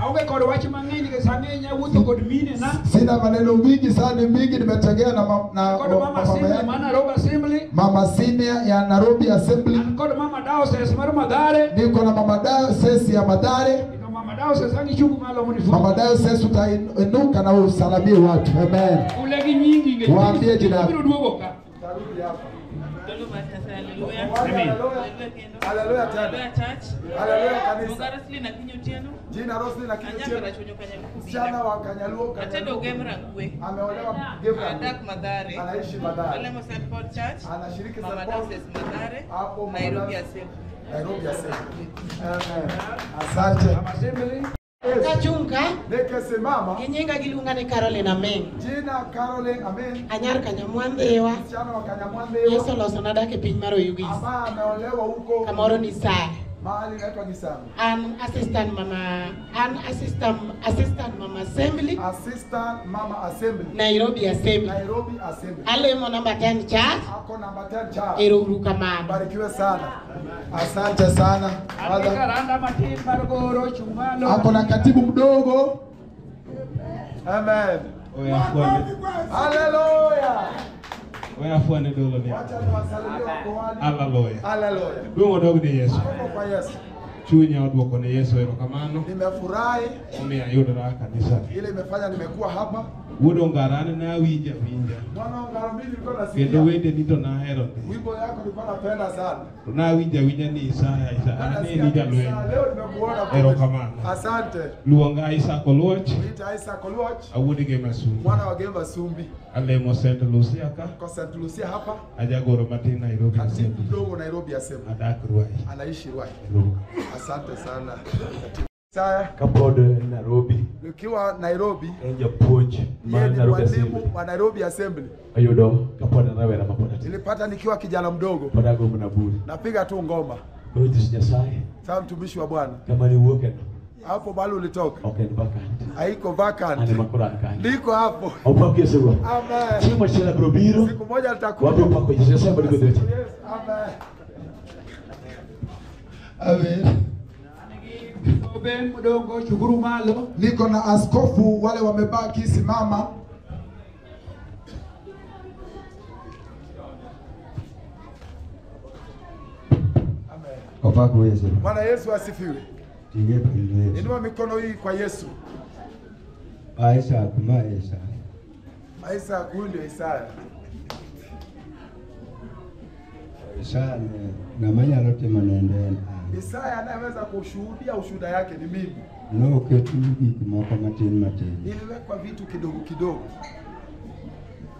Aonge kod wach mang'eny nikech ang'eny awuotho kod mine na. Sina maneno mingi sana, mingi nimetegea na, na Kod mama mama assembly yangu. ma Nairobi Assembly. Mama senior ya Nairobi Assembly, Kod mama diocese mar Mathare. niko na mama diocese ya Mathare. Kendo mama diocese ang' ichung malo mondo ifund. Mama diocese utainuka na usalamie watu. Amen. Ule gi nyingi ng'eny. Waambie jina. Biro duogo ka. Dolo mar Nyasaye, haleluya. Amen. Haleluya kendo. Haleluya tena. Haleluya church. Haleluya kanisa. Luonga Roslyn Akinyi Otieno. Jina Roslyn Akinyi Anyaka Otieno. Rachuonyo Kanyaluo. Msichana wa Kanyaluo. Atedo Gem Rangwe. Ameolewa Gem Rangwe. Adak Mathare. Anaishi Mathare. Alemo St. Paul Church. Anashiriki Mama St. Paul. Diocese Mathare. Hapo Mama Nairobi Diocese. Assembly. Nairobi Assembly. Amen. Asante. Kachunga Nikisimama gi nyinga giluonga ni Caroline Amin. Jina Caroline Amin. Anyar Kanyamwandhiwa. Msichana wa Kanyamwandhiwa. Yesu olosona dak e piny mar Oyugis. Ambaye ameolewa huko Kamoro ni Sare. mahali inaitwa Gisambi. An assistant mama, an assistant mama assembly. Assistant mama assembly. Nairobi Assembly. Nairobi Assembly. Alemo number 10 church. Ako number 10 church. Ero uru kamano. Barikiwe sana. Asante sana. An gi karanda matin mar goro chung malo. Ako na katibu mdogo. Amen. Haleluya. Oya fwane dolo ni. Wacha niwasalimie wako wali. Haleluya. Haleluya. Duong' odog ne Yesu. Tuko kwa Yesu. Chunya oduoko ne Yesu erokamano. Nimefurahi Omiyo ayudora kanisa. ile imefanya nimekuwa hapa. Wuod Ongara an ne awinjo awinja. Mwana Ongaro mimi nilikuwa nasikia. Kendo wendeni to nahero ndi. Wimbo yako nilikuwa napenda sana. To nawinjo awinja ni Isaya, Isaya an ne ni jalweny. Leo nimekuona. Erokamano. Asante. Luonga Isaac Oluoch. Niita Isaac Oluoch. Awuod Gema Sumbi. Mwana wa Gemba Sumbi. Alemo St. Lucia ka. Kwa St. Lucia hapa. Ajagoro matin Nairobi Katibu Assembly. mdogo Nairobi Assembly. Adak Ruai. Anaishi Ruai. Asante sana. Katibu. Isaya Kapod Nairobi nikiwa Nairobi, en japuonj yeye mar ni Nairobi Assembly. mwalimu wa Nairobi Assembly. Ayudo kapod an rawera mapod atin. Nilipata nikiwa kijana mdogo, Pod ago mana bul. napiga tu ngoma. Koro jatich Nyasaye Sasa mtumishi wa Bwana, kama niwuokeno hapo mahali ulitoka ok en vacant. haiko An vacant, ema koro an kanyo. niko hapo. Opak Yesu Ruoth. Amen. Chieng' machielo abiro biro. Siku moja nitakuja. Wabiro pako Yesu Nyasaye mondo ogwedh weche. Yes, amen. Amen. Obe mdongo chunguru malo. Niko na askofu wale wamebaki, simama. Opak Yesu. Bwana Yesu asifiwe. Ting'e piny Yesu. Inua mikono hii kwa Yesu. Isaac ma Isaya. Isaac, huyu ndio Isaya. Isaya ni ng'ama nyalo timo nende en an. Isaya anayeweza kushuhudia ushuhuda yake ni mimi. Noket gik moko matin matin. Niliwekwa vitu kidogo kidogo.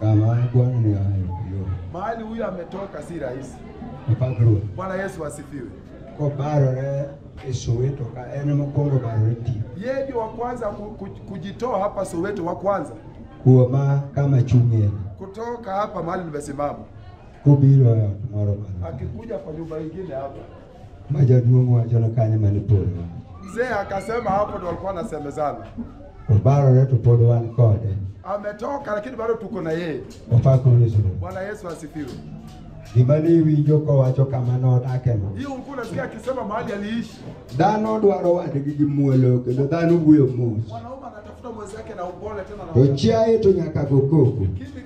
Kama bwana ni hayo yo. Mahali huyu ametoka si rahisi. Opak Ruoth. Bwana Yesu asifiwe. Kobarore e Soweto ka en mokwongo barore ti. Yeye ndio wa kwanza kujitoa hapa Soweto, wa kwanza Kuoma kama chung'e kutoka hapa mahali nimesimama, kobiro e ot moro malo. akikuja kwa nyumba ingine hapa. Ma jaduong' wacho ni kanyo mane polo. Mzee akasema hapo ndo walikuwa wanasemezana. Obarore to pod wan kode. Ametoka lakini bado tuko na yeye. Opak Yesu Ruoth. Bwana Yesu asifiwe. Gima ne iwinjo kowacho kama nodakeno. Hiyo ulikuwa unasikia akisema mahali aliishi. Dhano dwaro wadgi gi muolo kendo dhano wuoyo mos. Mwanaume anatafuta mwenzake na upole tena na To chiaye to nyaka go koko. Lakini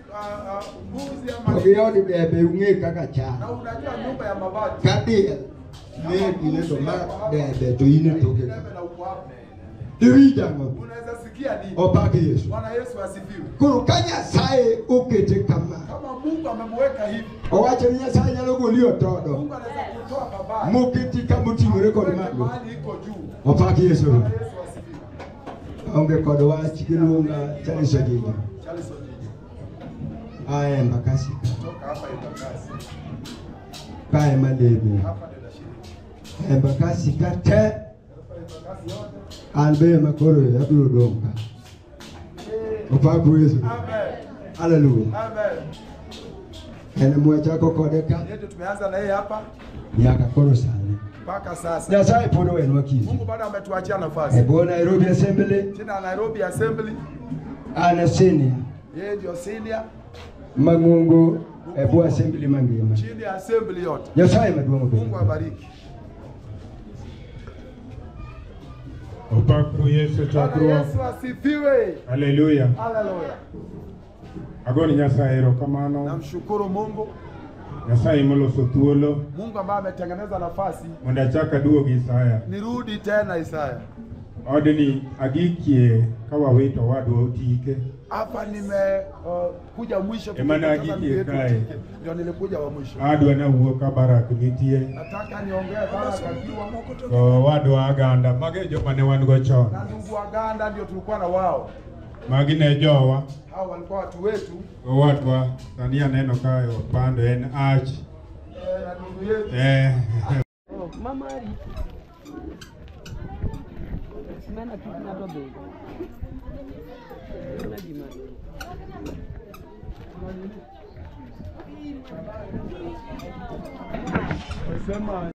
mbuzi ama To gi od debe ung'e kaka na chal. unajua nyumba ya mabati Ka diel Ne to ma debe to in e toke ka. Iwinjo ang'o? Unaweza sikia nini? Opak Yesu. Bwana Yesu asifiwe. Koro ka Nyasaye okete kama, Kama Mungu amemweka hivi, owacho ni Nyasaye nyalo goli otodo Mungu anaweza kutoa pabaya. moketi kamoting'ore kod Mweke malo. mahali iko juu. Opak Yesu. Bwana Yesu asifiwe. Aonge kod wach giluonga Charles Ojijo. Charles Ojijo. Ae Embakasi ka. Toka hapa Embakasi. Ka ema leme. Hapa ndio nashiriki. Embakasi ka te Hapa Embakasi yote. an be ema koro abiro dong' ka. Opak Yesu. Amen. Haleluya. Amen. En mwachako kode ka Yeye ndio tumeanza na yeye hapa nyaka koro sani. mpaka sasa. Nyasaye pod owenwa kinde. Mungu bado ametuachia nafasi. E bwo Nairobi Assembly Tena Nairobi Assembly, an e senior yeye ndio senior mang'ongo e bwo assembly mangima. chini ya assembly yote. Nyasaye maduong' obed. Mungu abariki. Opak Yesu Bwana chakruok. Yesu asifiwe. Haleluya. Haleluya. Agoni Nyasaye erokamano. Namshukuru Mungu, Nyasaye moloso thuolo Mungu ambaye ametengeneza nafasi mondo achak aduog Isaya. nirudi tena Isaya. Odni agikie ka wawito owadwa Otike. Hapa nimekuja mwisho Emana tukipoteza agikie ndugu yetu kae. Otike. Ndio nilikuja wa mwisho. Adwa nawuo ka Barak nitie. Nataka niongee Baraka akiwa To owadwa Aganda, magi e joma ne wan go chon. na ndugu Waganda ndio tulikuwa na wao. Magi ne jowa. Hao walikuwa watu wetu Owadwa sani aneno ka opando en Ach. na ndugu yetu. Mama ari. Mena kik ng'ato dhigo. Mena gima. Sema